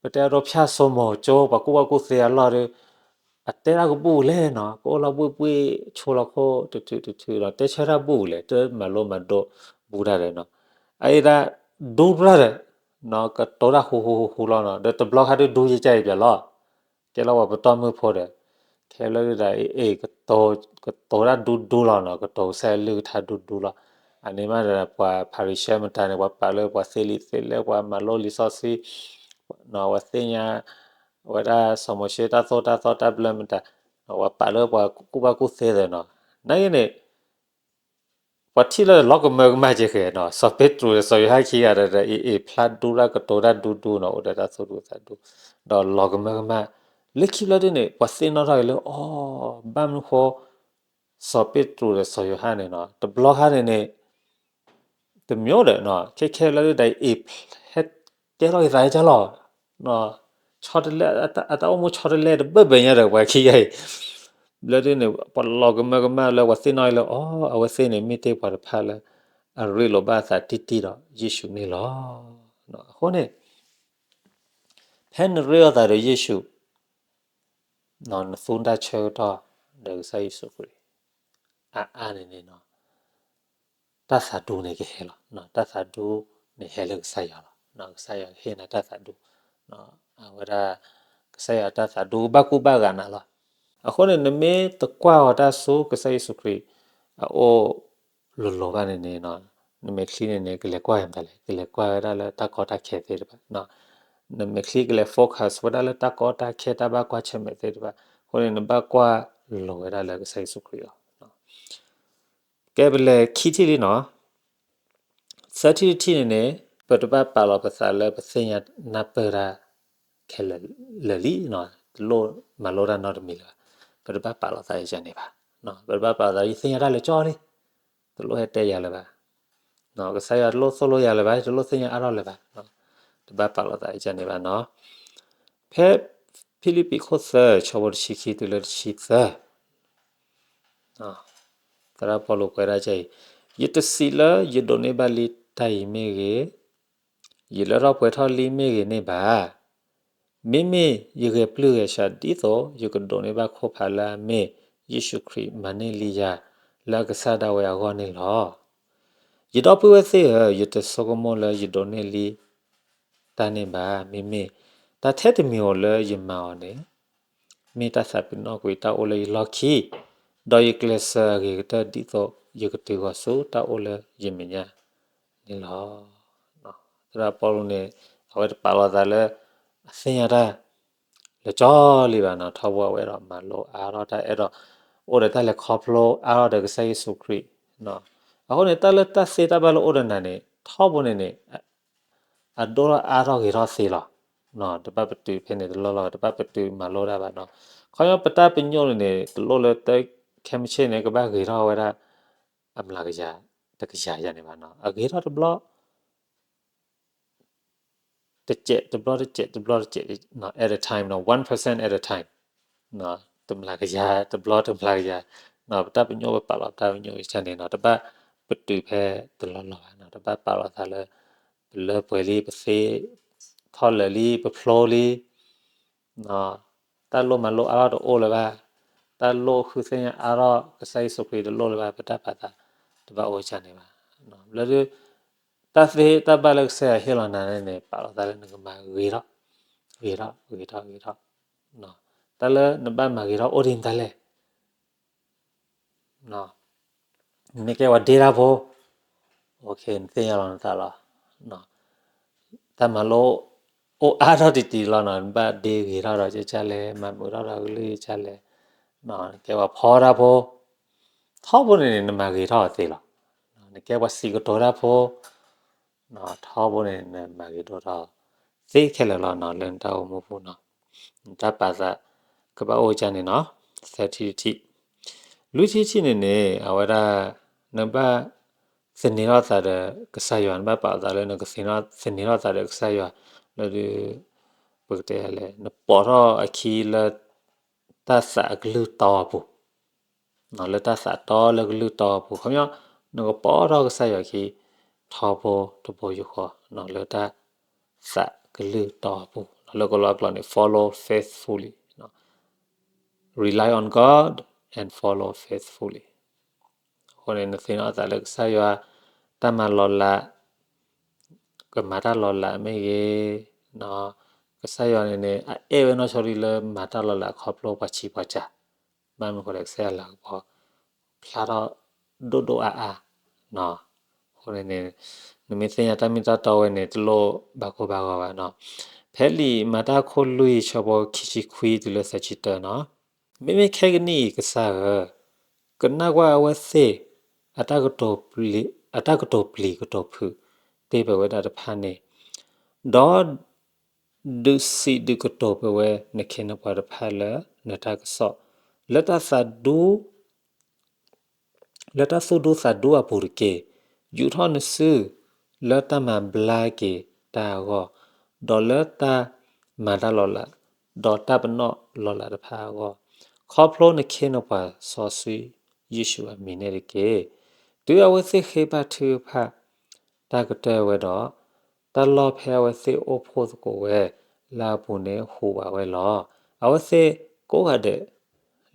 ပတဲအဒိ ဖၠၣ်စိမိၤကၠိ ပှၤကူၣ်ဘၣ်ကူၣ်သ့အလီၢ်ဒီး အတဲတၢ်ကဘူၣ်လဲၣ်နီၤ ကအိၣ်လီၤဘှ့ၣ်ဘှ့ၣ် ဆိလီၤခိၣ်တထုးတထုးဒီး တဲဆၢတၢ်ဘူၣ်လဲၣ် တမၤလိမၤဒိးဘူးတၢ်ဒီးနီၤ အအံၤဒၣ် ဒူတဖျၢၣ်ဒီး ကတိၤတၢ်ဃူဃူဃူဃူလီၤနီၤ ဒီးတဘျီခါဒုးဒူယကၢ်အံၤပၠးလီၤ ကဲလီၤပှၤပတီၢ်မုၢ်ဖိဒီး ခဲလၢာ်ဒၣ်အံၤ ကတိၤတၢ်ဒူဒူလီၤနီၤ ကတိၤကစၢ်ယွၤအကလုၢ်ကထါဒူဒူလီၤ အန့ၣ်မးဒီး ပှၤဖၤရံၤၡဲမတၤန့ၣ် ပှၤပာ်လၢပှၤသ့လံာ်သ့လဲၢ် ပှၤမၤလိလံာ်စီဆှံ ပှၤသ့ၣ်ညါ ဝဲဒၣ်စီၤမိၤၡ့တၢ်သိၣ်တၢ်သီတၢ်ဘျၢမတၤ ပှၤပာ်လၢပှၤကူၣ်ဘၣ်ကူၣ်သ့သ့နီၤ နာ်က့န့ၣ် ပှၤထံၣ်လၢလီၤကမၢကမၣ်ကဲဃဲၤနီၤ စီၤပ့းတရူးဒီးစီၤယိၤဟၣ်ခံဂၤဒီး အ့ၣ်အ့ၣ်ဖျါဒူတၢ်ကတိၤတၢ်ဒူဒူနီၤ အိၣ်ဒီးတၢ်သူၣ်ဒူသးဒူ ဒီးလီၤကမၢကမၣ် လၢခံဘျီဒုန့ၣ် ပှၤသ့ၣ်နီၣ်ထီၣ်က့ၤလၢ အိ ဘၣ်မနုၤဃိ စီၤပ့းတရူးဒီးစီၤယိၤဟၣ်န့ၣ်နီၤ တဘျီခါန့ၣ်န့ၣ် တမ့ၢ်ဒီးနီၤ ခဲခဲလၢာ်ဒၣ်အံၤ ဟဲတဲထီၣ်က့ၤသးဒ်လီၤ ဆီတလဲ အတၢ်အိၣ်မူဆီတလဲတဘၢၣ်ဘၢၣ်ညါဒီးပှၤခံဂၤအံၤ ဘျီဒုန့ၣ် ပှၤလီၤကမၢကမၣ်လၢပှၤသ့ၣ်နီၣ်လၢ အိ အဝဲသ့ၣ်န့ၣ် မ့ၢ်တ့ၢ်ပှၤတဖၣ်လၢ အရ့လိာ်ဘၣ်အသးတံၢ်တံၢ်ဒီးယ့ၣ်ၡူးန့ၣ်လီၤ. အဃိန့ၣ် ဖဲနရ့လိာ်သးဒီးယ့ၣ်ၡူး နသူတၢ်ဆၢကတီၢ်ဒီးကစၢ်ယ့ၣ်ၡူးခရံာ် အါအါန့ၣ်န့ၣ်နီၤ တၢ်သးဒူန့ၣ်ကဟဲလီၤ. တၢ်သးဒူန့ၣ်ဟဲလၢကစၢ်ယွၤလီၤ. ကစၢ်ယွၤဟ့ၣ်နၤတၢ်သးဒူ, အဝဲဒၣ် ကစၢ်ယွၤတၢ်သးဒူကဘၣ်ကူၣ်ဘၣ်ဂာ်နၤလီၤ. အဃိန့ၣ် နမ့ၢ်တကွၢ်အီၤတၢ်ဆူကစၢ်ယ့ၣ်ၡူးခရံာ် အအိၣ်လိၤလိၤဘၣ်န့ၣ်န့ၣ် နမဲာ်ချံန့ၣ်န့ၣ် ကလဲၤကွၢ်မတၤလဲၣ်, ကလဲၤကွၢ်ဝဲဒၣ်လၢတၢ်ကီတၢ်ခဲသ့ၣ်တဖၣ် နမဲာ်ချံကလဲၤ focus ဝဲဒၣ်လၢတၢ်ကီတၢ်ခဲတၢ်ဘၣ်ကွၢ်ဆၢၣ်မဲာ်သ့ၣ်တဖၣ်. အဃိန့ၣ် နဘၣ်ကွၢ်လိၤဝဲဒၣ်လၢကစၢ်ယ့ၣ်ၡူးခရံာ်လီၤ. ကဲပလဲၤခံထံၣ်လံနီၤ. သၢထံၣ်တထံၣ်န့ၣ်န့ၣ် ပတဘၣ်ပာ်လီၤပသးလၢပသ့ၣ်ညါနၢ်ပၢၢ်တၢ်ခဲလၢာ်လၢာ်လံနီၤ, တလိၣ်မၤလိတၢ်နီတမံၤလၢၤဘၣ်. ပတဘၣ်ပာ်လီၤသးယၤန့ၣ်ဘၣ်. ပတဘၣ်ပာ်လီၤသး ယသ့ၣ်ညါတၢ်လၢာ်ကၠီလံ, တလိၣ်ဟဲတဲယၤလၢၤဘၣ်. ကစၢ်ယွၤတလိၣ်သိၣ်လိယၤလၢၤဘၣ်, တလိၣ်သ့ၣ်ညါအါထီၣ်လၢၤဘၣ်. တဘၣ်ပာ်လီၤသးယၤန့ၣ်ဘၣ်နီၤ. ဖဲဖံလံးပံးခိၣ်သၢ ဆၢဖိတဆံခံတုၤလၢတဆံသၢ သရၣ်ပီလူးကွဲးဒၣ်အံၤ, ယတစံးလၢယဒိးန့ၢ်ဘၣ်လံတၢ်အံၤမ့ၢ်ဂ့ၤ, ယလၢထီၣ်ပှဲၤထီၣ်လံမ့ၢ်ဂ့ၤန့ၣ်ဘၣ်. မ့မ့ၢ်ယဂဲၤပျုၢ်ဂဲၤဆှးဒ်သိးယကဒိးန့ၢ်ဘၣ်ခိၣ်ဖးလၢအမ့ၢ်ယ့ၣ်ၡူးခရံာ်မၤန့ၢ်လံယၤ လၢအကစၢ်ဒၣ်ဝဲအဂီၢ်န့ၣ်လီၤ. ယဒီပုၢ်ဝဲၢ်သ့ၣ်ဧၢ, ယတဆိကမိၣ်လၢယဒိးန့ၢ်လံတၢ်န့ၣ်ဘၣ်. မ့မ့ၢ်တၢ်ထဲတမံၤဧိၤလၢယမၤအီၤန့ၣ် မ့ၢ်တၢ်သးပ့ၤနီၣ်ကွံာ်တၢ်အိၣ်လၢယလီၢ်ခံ, ဒီးယကျဲးစၢးအဂ့ၤကတၢၢ်ဒ်သိးယကတုၤဂီၤဆူတၢ်အိၣ်လၢယမဲာ်ညါန့ၣ်လီၤ. သရၣ်ပီလူးန့ၣ် အဝဲတပာ်လီၤသးလၢ အသ့ၣ်ညါတၢ်လၢာ်ကၠီလံဘၣ်နီၤ, ထီဘိအဝဲအဲၣ်ဒိးမၤလိအါထီၣ်တၢ် အဲၣ်ဒိးအိၣ်ဒီးတၢ်လဲၤခီဖျိအါထီၣ်ဒီးကစၢ်ယ့ၣ်ၡူးခရံာ်. အဃိန့ၣ် တၢ်လၢတၢ်သ့တၢ်ဘၣ်လၢအိၣ်ဒီးနၤန့ၣ် ထီဘိန့ၣ်န့ၣ် အဒိၣ်ထီၣ်အါထီၣ်ဂ့ၤထီၣ်သ့လီၤ. တဘၣ်ပတုာ်ဖဲန့ၣ်တလီၢ်လီၤ, တဘၣ်ပတုာ်မၤလိတၢ်ဘၣ်နီၤ. ခီဖျိပတၢ်ပညိၣ်န့ၣ်န့ၣ် တလိၣ်လၢတၢ်ခဲမုၢ်ဆ့ၣ်န့ၣ် ကဘၣ်ဂ့ၤထီၣ်ဝဲဒၣ် အမျးကယၤ တကယၤယၤန့ၣ်ဘၣ်နီၤ. အဂ့ၤထီၣ်တဘျီ တစဲးတဘျီတစဲးတဘျီတစဲး at a time နီၤ, one percent at a time တမျးကယၤတဘျီတမျးကယၤ, ပတၢ်ပညိၣ်ပပာ်လီၤပတၢ်ပညိၣ်ကစၢ်န့ၣ်နီၤ, တဘၣ် ပတုာ်ဖဲတလီၢ်လီၢ်ဘၣ်, တဘၣ်ပာ်လီၤသးလၢ ပလၢပှဲၤလံ, ပသ့ထီၣ်လၢာ်လံ, ပဖျိလံ, တၢ်လိၣ်မၤလိအါထီၣ်တအိၣ်လၢၤဘၣ်, တၢ်လိၣ်ဃုသ့ၣ်ညါအါထီၣ်ကစၢ်ယ့ၣ်ၡူးခရံာ်တလိၣ်လၢၤဘၣ်, ပတၢ်ပာ်သးတဘၣ်အိၣ်ကန့ၣ်ဘၣ်. လၢဒုး တၢ်သ့တၢ်ဘၣ်လၢကစၢ်ယွၤဟ့ၣ်လီၤနၤန့ၣ် ပာ်လီၤသးလၢနကမၤဂ့ၤထီၣ်, ဂ့ၤထီၣ်, ဂ့ၤထီၣ်, ဂ့ၤထီၣ်. တၢ်လၢနဘၣ်မၤဂ့ၤထီၣ်အိၣ်ဒ်မတၤလဲၣ်. နမ့ၢ်ကဲပှၤဒ့တၢ်ဖိ, နသ့ၣ်ညါလီၤနသးလီၤ. တၢ်မၤလိအိၣ်အါထီၣ်တံၢ်တံၢ်လီၤနီၤ, နဘၣ်ဒ့ဂ့ၤထီၣ်ဒီးကကလဲၣ်, မၤမုာ်ထီၣ်ဒီးကလုၢ်ကကလဲၣ်, နကဲပှၤဖီတၢ်ဖိ, ထီဘိန့ၣ်န့ၣ် နမၤဂ့ၤထီၣ်အီၤသ့လီၤ. နကဲပှၤစံးကတိၤတၢ်ဖိ, ထီဘိန့ၣ် နမၤဂ့ၤဒိၣ်ထီၣ်သ့ခဲလၢာ်လီၤနီၤ လၢနတၢ်အိၣ်မူပူၤနီၤ. နတၢ်ပာ်သးကဘၣ်အိၣ်ကန့ၣ်နီၤ, သၢထံၣ်တထံၣ်. လွံၢ်ထံၣ်တထံၣ်န့ၣ်န့ၣ် အဝဲဒၣ် နဘၣ်သန့ၤထီၣ်သးဒီးကစၢ်ယွၤ, နဘၣ်ပာ်သးလၢနကသန့ၤထီၣ်သးဒီးကစၢ်ယွၤ, လၢဒုး ပကတဲလဲၣ် နပိာ်ထီၣ်အခံလၢ တၢ်သးအကလုၢ်တီအပူၤ, လၢတၢ်သးတီလၢကလုၢ်တီအပူၤ, ခီပညီ နကပိာ်ထီၣ်ကစၢ်ယွၤအခံ ထီဘိတဘိယူၢ်ဃီ လၢတၢ်သးကလုၢ်တီအပူၤ, လၢကလီကလီန့ၣ် follow faithfully, rely on God and follow faithfully. အဃိန့ၣ် နသ့ၣ်နီၣ်အသးလၢကစၢ်ယွၤ တၢ်မၤလီၤလး, ကမၤတၢ်လီၤလးမ့ၢ်ဂ့ၤ, ကစၢ်ယွၤန့ၣ်န့ၣ် အအဲၣ်ဝဲနီၢ်ဆိဒံးလၢမၤတၢ်လီၤလးခီဖျိပှၤဆံးပှၤစၢ်, ဘၣ်မနုၤဃိလဲၣ် ကစၢ်ယွၤလၤကပီၤဖျါထီၣ်ဒိၣ်ဒိၣ်အါအါ. အဃိန့ၣ်န့ၣ် နမ့ၢ်သ့ၣ်ညါတၢ်မ့ၢ်တၢ်တီဝဲန့ၣ် တလိၣ်ဘၣ်ကီဘၣ်ဂီၤဘၣ်နီၤ. ဖဲလံာ်မၤတၢ်ခိၣ်လွံၢ်ဆၢဖိခံဆံခွံတုၤလၢသၢဆံတၢနီၤ, မ့မ့ၢ်ခဲကနံၣ်အံၤကစၢ်ဧၢ, ကနၣ်ကွၢ်အဝဲသ့ၣ် အတၢ်ကတိၤပျံၤကတိၤဖုးတ့ၢ်ပဝဲဒၣ်တဖၣ်န့ၣ်, ဒီး ဒုးစံးဒုးကတိၤပဝဲနခ့နပှၤတဖၣ်လၢနတၢ်ကစီၣ်, လၢတၢ်သးဒူ လၢတၢ်သူၣ်ဒူသးဒူအပူၤတက့ၢ်. ယူာ်ထီၣ်နစုလၢတၢ်မၤဘျါက့ၤတၢ်အဂီၢ်, ဒီးလၢတၢ်မၤတၢ်လီၤလး, ဒီးတၢ်ပနီၣ်လီၤလးတဖၣ်အဂီၢ်, ခီဖျိနခ့နပှၤစီဆှံယ့ၣ်ၡူးအမံၤန့ၣ်တက့ၢ်. တုၤအဝဲသ့ၣ်ဃ့ဘါထုကဖၣ်တၢ်ကတၢၢ်ဝဲဒီး, တၢ်လီၢ်ဖဲအဝဲသ့ၣ်အိၣ်ဖှိၣ်သကိးဝဲလၢအပူၤန့ၣ်ဟူးဝးဝဲလီၤ. အဝဲသ့ၣ်ကိးဂၤဒဲး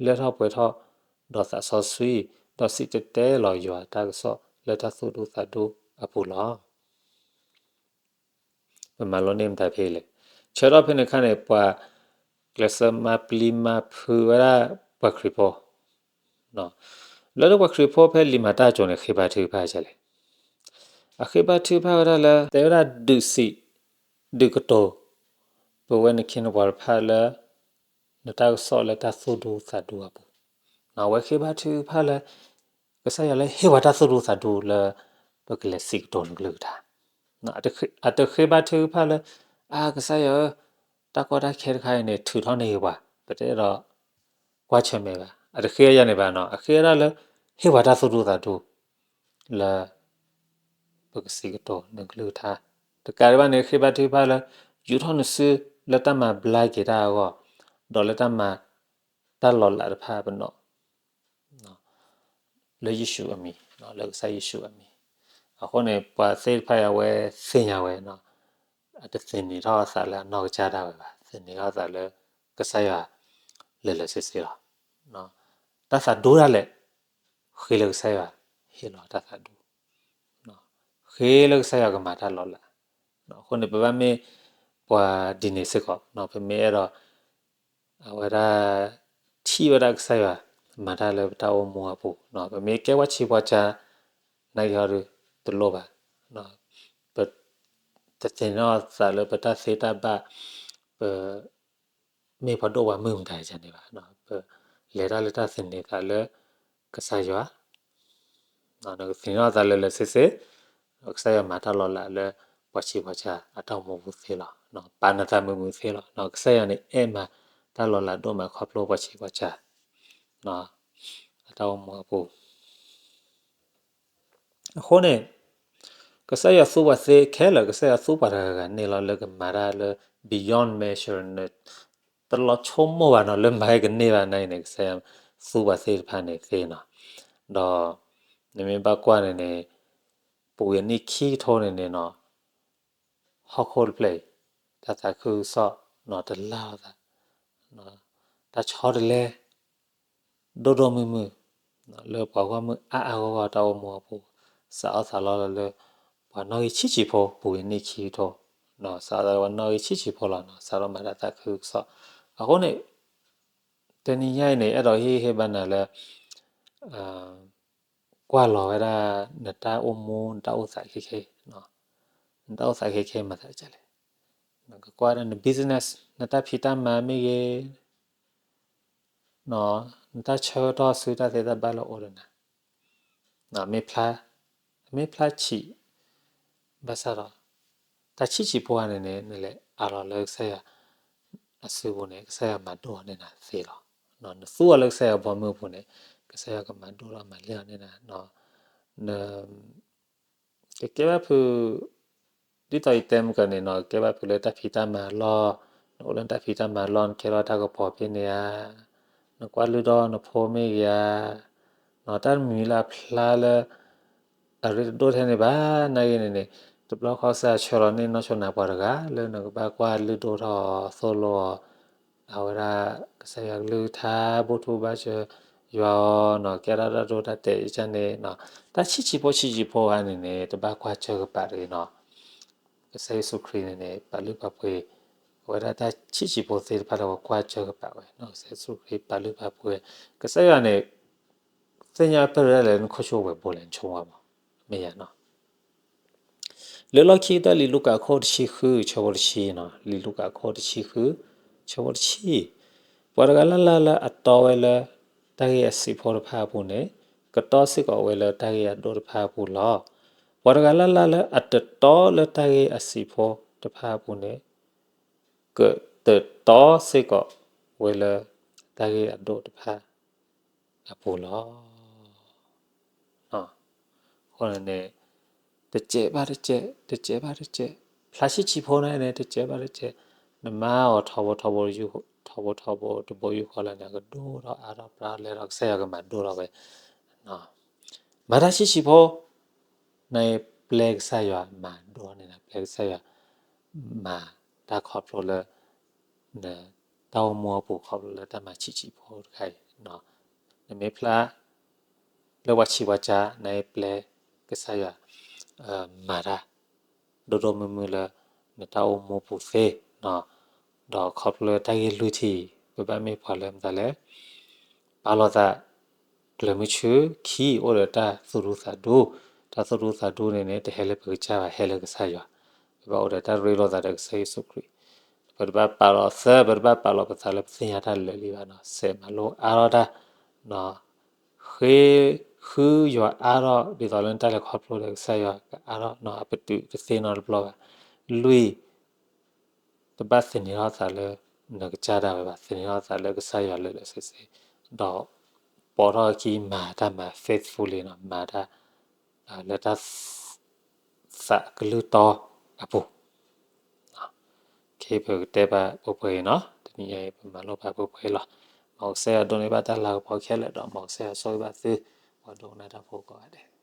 လဲၤထီၣ်ပှဲၤထီၣ်ဒီးသးစီဆှံ, ဒီးစံၣ်တဲၤတဲလီၤယွၤအတၢ်ကစီၣ်လၢတၢ်သူၣ်ဒူသးဒူအပူၤလီၤ. ပမၤလိန့ၢ်မတၤဖဲလဲၣ်. ဆၢထီၣ်ဖဲန့ၣ်အခါန့ၣ် ပှၤကျဲးစၢးမၤပျံၤမၤဖုးဝဲဒၣ်ပှၤခရံာ်ဖိ လၢပှၤခရံာ်ဖိဖဲလံာ်မၤတၢ်အစိၤန့ၣ် ဃ့ဘါထုကဖၣ်ဒ်လဲၣ်. အဃ့ဘါထုကဖၣ်ဝဲဒၣ်လၢ တဲဝဲဒၣ်ဒုးစံး ဒုးကတိၤ ပဝဲနခ့နပှၤတဖၣ်လၢ နတၢ်ကစီၣ်လၢတၢ်သူၣ်ဒူသးဒူအပူၤ, အဝဲဃ့ဘါထုကဖၣ်လၢ ကစၢ်ယွၤလၢဟ့ၣ်ပှၤတၢ်သူၣ်ဒူသးဒူလၢ ပကလဲၤစံးကတိၤနကလုၢ်ကထါ အတဃ့ဘါထုကဖၣ်လၢ အါ ကစၢ်ယွၤဧၢ, တၢ်ကီတၢ်ခဲတခါအံၤန့ၣ် ထုးထီၣ်န့ၢ်ယၤပှၤ, ပတအဲၣ်ဒိးကွၢ်ဆၢၣ်မဲာ်ဘၣ်. အတဃ့အယၤန့ၣ်ဘၣ်နီၤ, အဃ့ဝဲဒၣ်လၢ ဟ့ၣ်ပှၤတၢ်သူၣ်ဒူသးဒူ လၢ ပကစံးကတိၤနကလုၢ်ကထါ. တကးဒံးဘၣ်န့ၣ် ဃ့ဘါထုကဖၣ်လၢ ယူာ်ထီၣ်နစုလၢတၢ်မၤဘျါက့ၤတၢ်အဂီၢ်, ဒီးလၢတၢ်မၤ တၢ်လီၤလးတဖၣ်ပနီၣ် လၢယ့ၣ်ၡူးအမံၤ, လၢကစၢ်ယ့ၣ်ၡူးအမံၤ. အဃိန့ၣ် ပှၤသ့ၣ်တဖၣ်အံၤအဝဲသ့ၣ်ညါဝဲ, အတသန့ၤထီၣ်အသးလၢအနီၢ်ကစၢ်ဒၣ်ဝဲဘၣ်, သန့ၤထီၣ်အသးလၢကစၢ်ယွၤလၢာ်လၢာ်ဆ့ဆ့လီၤ. တၢ်သးဒူဒၣ်လဲာ် ဃ့လၢကစၢ်ယွၤဟ့ၣ်လီၤတၢ်သးဒူ, ဃ့လၢကစၢ်ယွၤကမၤတၢ်လီၤလး. အဃိန့ၣ် ပဘၣ်မ့ၢ်ပှၤဒ်န့ၣ်စ့ၢ်ကီး, ပမ့ၢ်အဲၣ်ဒိး အဝဲဒၣ် ထံၣ်ဝဲဒၣ်ကစၢ်ယွၤ မၤတၢ်လၢပတၢ်အိၣ်မူအပူၤ, ပမ့ၢ်ကဲပှၤဆံးပှၤစၢ် နာ်က့ဟီဒုး တလိၣ်ဘၣ်. ပတသန့ၤထီၣ်သးလၢပတၢ်သ့တၢ်ဘၣ်, ပ မ့ၢ်ပှၤဒိၣ်ပှၤမုၢ်မတၤန့ၣ်ဘၣ်, ပလဲၤတၢ်လၢတၢ်သန့ၤသးလၢကစၢ်ယွၤ, နကသန့ၤထီၣ်သးလၢာ်လၢာ်ဆ့ဆ့, ကစၢ်ယွၤမၤတၢ်လီၤလးလၢပှၤဆံးပှၤစၢ်အတၢ်အိၣ်မူပူၤသ့လီၤ. ပာ်နသးမုာ်မုာ်သ့လီၤ. ကစၢ်ယွၤန့ၣ်အဲၣ်မၤတၢ်လီၤလးဒိၣ်မး ခီဖျိပှၤဆံးပှၤစၢ် အတၢ်အိၣ်မူအပူၤ. အဃိန့ၣ် ကစၢ်ယွၤသူပှၤသ့ခဲလၢာ်, ကစၢ်ယွၤသူပှၤတဂၤဂၤန့ၣ်လီၤ လၢကမၤတၢ်လၢ beyond measure န့ၣ်, တလီၤဆိကမိၣ်ဘၣ်နီၤ လၢမၤကန့ၢ်ဘၣ်နာ်က့န့ၣ် ကစၢ်ယွၤသူပှၤသ့ၣ်တဖၣ်န့ၣ်သ့နီၤ. ဒီး နမ့ၢ်ဘၣ်ကွၢ်န့ၣ်န့ၣ် ပူၤကွံာ်အနံၣ်ခံကထိန့ၣ်န့ၣ်နီၤ ဟီၣ်ခိၣ်တဖျၢၣ်အံၤ တၢ်သးခုကစီၣ်နီၤ တလၢ်လိာ်သး, တၢ်ဆီတလဲ ဒိၣ်ဒိၣ်မုၢ်မုၢ် လၢပှၤဂီၢ်မုၢ်အါအါဂီၢ်ဂီၢ်တၢ်အိၣ်မူအပူၤ, စးထီၣ်သးလီၤလၢ ပှၤနီၣ်ဂံၢ်ဆံးဆံးဖိ ပူၤကွံာ်အနံၣ်ခံကထိ, စးထီၣ်သးလၢပှၤနီၣ်ဂံၢ်ဆံးဆံးဖိလီၤနီၤ စးထီၣ်မၤတၢ်သးခုကစီၣ်. အဃိန့ၣ် တနံၤညါအံၤန့ၣ် အဲၣ်ဒိးဟ့ၣ်ဂံၢ်ဟ့ၣ်ဘါနၤလၢ ကွၢ်လီၤဝဲဒၣ် နတၢ်အိၣ်မူ နတၢ်အိၣ်သးခဲခဲ, နတၢ်အိၣ်သးခဲခဲမၤသးဒ်လဲၣ်. နကကွၢ်ဒၣ်န business နတၢ်ဖံးတၢ်မၤမ့ၢ်ဂ့ၤ, နတၢ်ဆၢကတီၢ်ဆူတၢ်သ့တၢ်ဘၣ်လၢအိၣ်ဒီးနၤ, မ့ၢ်ဖျါ, မ့ၢ်ဖျါဆံး, ဘၣ်ဆၣ်ဒီး တၢ်ဆံးဆံးဖိဧါန့ၣ်န့ၣ် နလဲၤအးလီၤလၢကစၢ်ယွၤအစုပူၤန့ၣ် ကစၢ်ယွၤမၤဒိၣ်န့ၢ်နၤသ့လီၤ. နသူအီၤလၢကစၢ်ယွၤဘီမုၢ်အပူၤန့ၣ် ကစၢ်ယွၤကမၤဒိၣ်ထီၣ်မၤလဲၢ်အီၤန့ၢ်နၤ, န ကကဲဘၣ်ဖုး ဒ်သိးယတဲမုၢ်ကၢန့ၣ်နီၤ ကကဲဘၣ်ဖုးလၢတၢ်ဖံးတၢ်မၤအလီၢ်, နအိၣ်လၢတၢ်ဖံးတၢ်မၤအလီၢ် နကဲထီၣ်တၢ်ကပီၤဖဲန့ၣ်ဧါ, နကွၢ်လုၢ်ဒိၣ်နဖိမ့ၢ်ဂ့ၤဧါ, တၢ်တမံၤလၢအဖျါလၢ အရ့တဒိၣ်ထဲန့ၣ်ဘၣ် နာ်ဂ့ၤန့ၣ်န့ၣ် တဘျီဃီကစၢ်ယွၤဆှၢလီၤန့ၢ်နီၢ်ဆိနၤပှၤတဂၤ လၢနကဘၣ်ကွၢ်လုၢ်ဒိၣ်ထီၣ်သိၣ်လိအီၤ အဝဲဒၣ် ကစၢ်ယွၤကလုၢ်ကထါ ဘူၣ်ထူဘါစၢၤယွၤအီၤနီၤ ကဲထီၣ်တၢ်ဒိၣ်တၢ်တဲာ်အံၤန့ၣ်နီၤ တၢ်ဆံးဆံးဖိဆံးဆံးဖိဧါန့ၣ်န့ၣ် တဘၣ်ကွၢ်စၢၤကပၤတဂ့ၤနီၤ. ကစၢ်ယ့ၣ်ၡူးခရံာ်န့ၣ်န့ၣ် ပာ်လုၢ်ပာ်ပှ့ၤ အဝဲဒၣ်တၢ်ဆံးဆံးဖိသ့ၣ်တဖၣ်လၢပကွၢ်စၢၤကပၤဝဲနီၤ ကစၢ်ယ့ၣ်ၡူးခရံာ်ပာ်လုၢ်ပာ်ပှ့ၤ ကစၢ်ယွၤန့ၣ် သ့ၣ်ညါပၢၢ်ဒၣ်လဲာ်လၢနခိၣ်ဆူၣ်ဝဲၤဘိလဲၣ် နဆိကမိၣ်မး မ့ၢ်ယၤနီၤ လၢလီၢ်ခံကတၢၢ်လံာ်လူၤကၣ်အခိၣ်တဆံဃု ဆၢဖိတဆံနီၤ လံာ်လူၤကၣ်အခိၣ်တဆံဃု ဆၢဖိတဆံ ပှၤတဂၤလၢ်လၢ်လၢအတီဝဲလၢ တၢ်ဂ့ၢ်အဆံးဖိတဖၣ်အပူၤန့ၣ် ကတီစ့ၢ်ကီးဝဲလၢတၢ်ဂ့ၢ်အဒိၣ်တဖၣ်အပူၤလီၤ. ပှၤတဂၤလၢ်လၢ်လၢအတတီလၢတၢ်ဂ့ၢ်အဆံးဖိတဖၣ်အပူၤန့ၣ် ကတတီစ့ၢ်ကီးဝဲလၢတၢ်ဂ့ၢ်အဒိၣ်တဖၣ်အပူၤလီၤ. အဃိန့ၣ်န့ၣ် တစဲးဘၣ်တစဲး တစဲးဘၣ်တစဲး ဖျါဆံးဆံးဖိန့ၣ်န့ၣ် တစဲးဘၣ်တစဲး နမၤအီၤထီဘိထီဘိ ထီဘိထီဘိတဘိယူၢ်ဃီလၢန့ၣ် ကဒိၣ်ထီၣ်အါထီၣ်ပြးလဲထီၣ် ကစၢ်ယွၤကမၤဒိၣ်ထီၣ်ဝဲ မၤတၢ်ဆံးဆံးဖိ နပျဲကစၢ်ယွၤမၤဒိၣ်န့ၣ် နပျဲကစၢ်ယွၤ မၤတၢ်ခီဖျိလၢ နတၢ်အိၣ်မူအပူၤ ခီဖျိလၢတၢ်မၤဆံးဆံးဖိတခါအံၤ နမ့ၢ်ဖျါ လၢပှၤဆံးပှၤစၢ် နပျဲကစၢ်ယွၤ မၤတၢ် ဒိၣ်ဒိၣ်မုၢ်မုၢ်လၢ နတၢ်အိၣ်မူပူၤသ့ ဒီးခီဖျိလၢတၢ်ဂ့ၢ်လွံၢ်ထံၣ် ပဘၣ်မ့ၢ်ပှၤလၢမတၤလဲၣ် ပာ်လီၤသး ကျၢၤမုၢ်ဆူၣ် ခံ အိၣ်ဒီးတၢ်သူၣ်ဒူသးဒူ, တၢ်သူၣ်ဒူသးဒူန့ၣ်န့ၣ် တဟဲလၢပကစၢ်ဘၣ် ဟဲလၢကစၢ်ယွၤ, ပဘၣ်အိၣ်ဒီးတၢ်ရ့လိာ်သးဒီးကစၢ်ယ့ၣ်ၡူးခရံာ်, ပတဘၣ်ပာ်လီၤသး ပတဘၣ်ပာ်လီၤပသးလၢပသ့ၣ်ညါတၢ်လၢာ်လံဘၣ်နီၤ, စဲးမၤလိအါထီၣ်တၢ် ဃ့ဃုယွၤအါထီၣ် ဒ်သိးလၢနတၢ်လဲၤခီဖျိဒီးကစၢ်ယွၤကအါထီၣ်နီၤ အပတုာ်တသ့နီတဘျီဘၣ်. လွံၢ်, တဘၣ်သန့ၤထီၣ်သးလၢနကစၢ်ဒၣ်ဝဲဘၣ်, သန့ၤထီၣ်သးလၢကစၢ်ယွၤလၢာ်လၢာ်ဆ့ဆ့, ဒီးပိာ်ထီၣ်အခံမၤတၢ်မၤ faithfully နီၤ, မၤတၢ် လၢတၢ် သးကလုၢ်တီအပူၤ ခ့ပကတဲဘၣ်ပှဲၤပှဲၤအံၤနီၤ, တနံၤအံၤပမၤလိဘၣ်ပှဲၤပှဲၤအံၤလီၤ. မ်ကစၢ်ယွၤဒိးန့ၢ်ဘၣ်တၢ်လၤကပီၤခဲလၢာ်ဒီး မ်ကစၢ်ယွၤဆိၣ်ဂ့ၤဘၣ်သု ပှၤဒိကနၣ်တၢ်ဖိကိးဂၤဒဲး.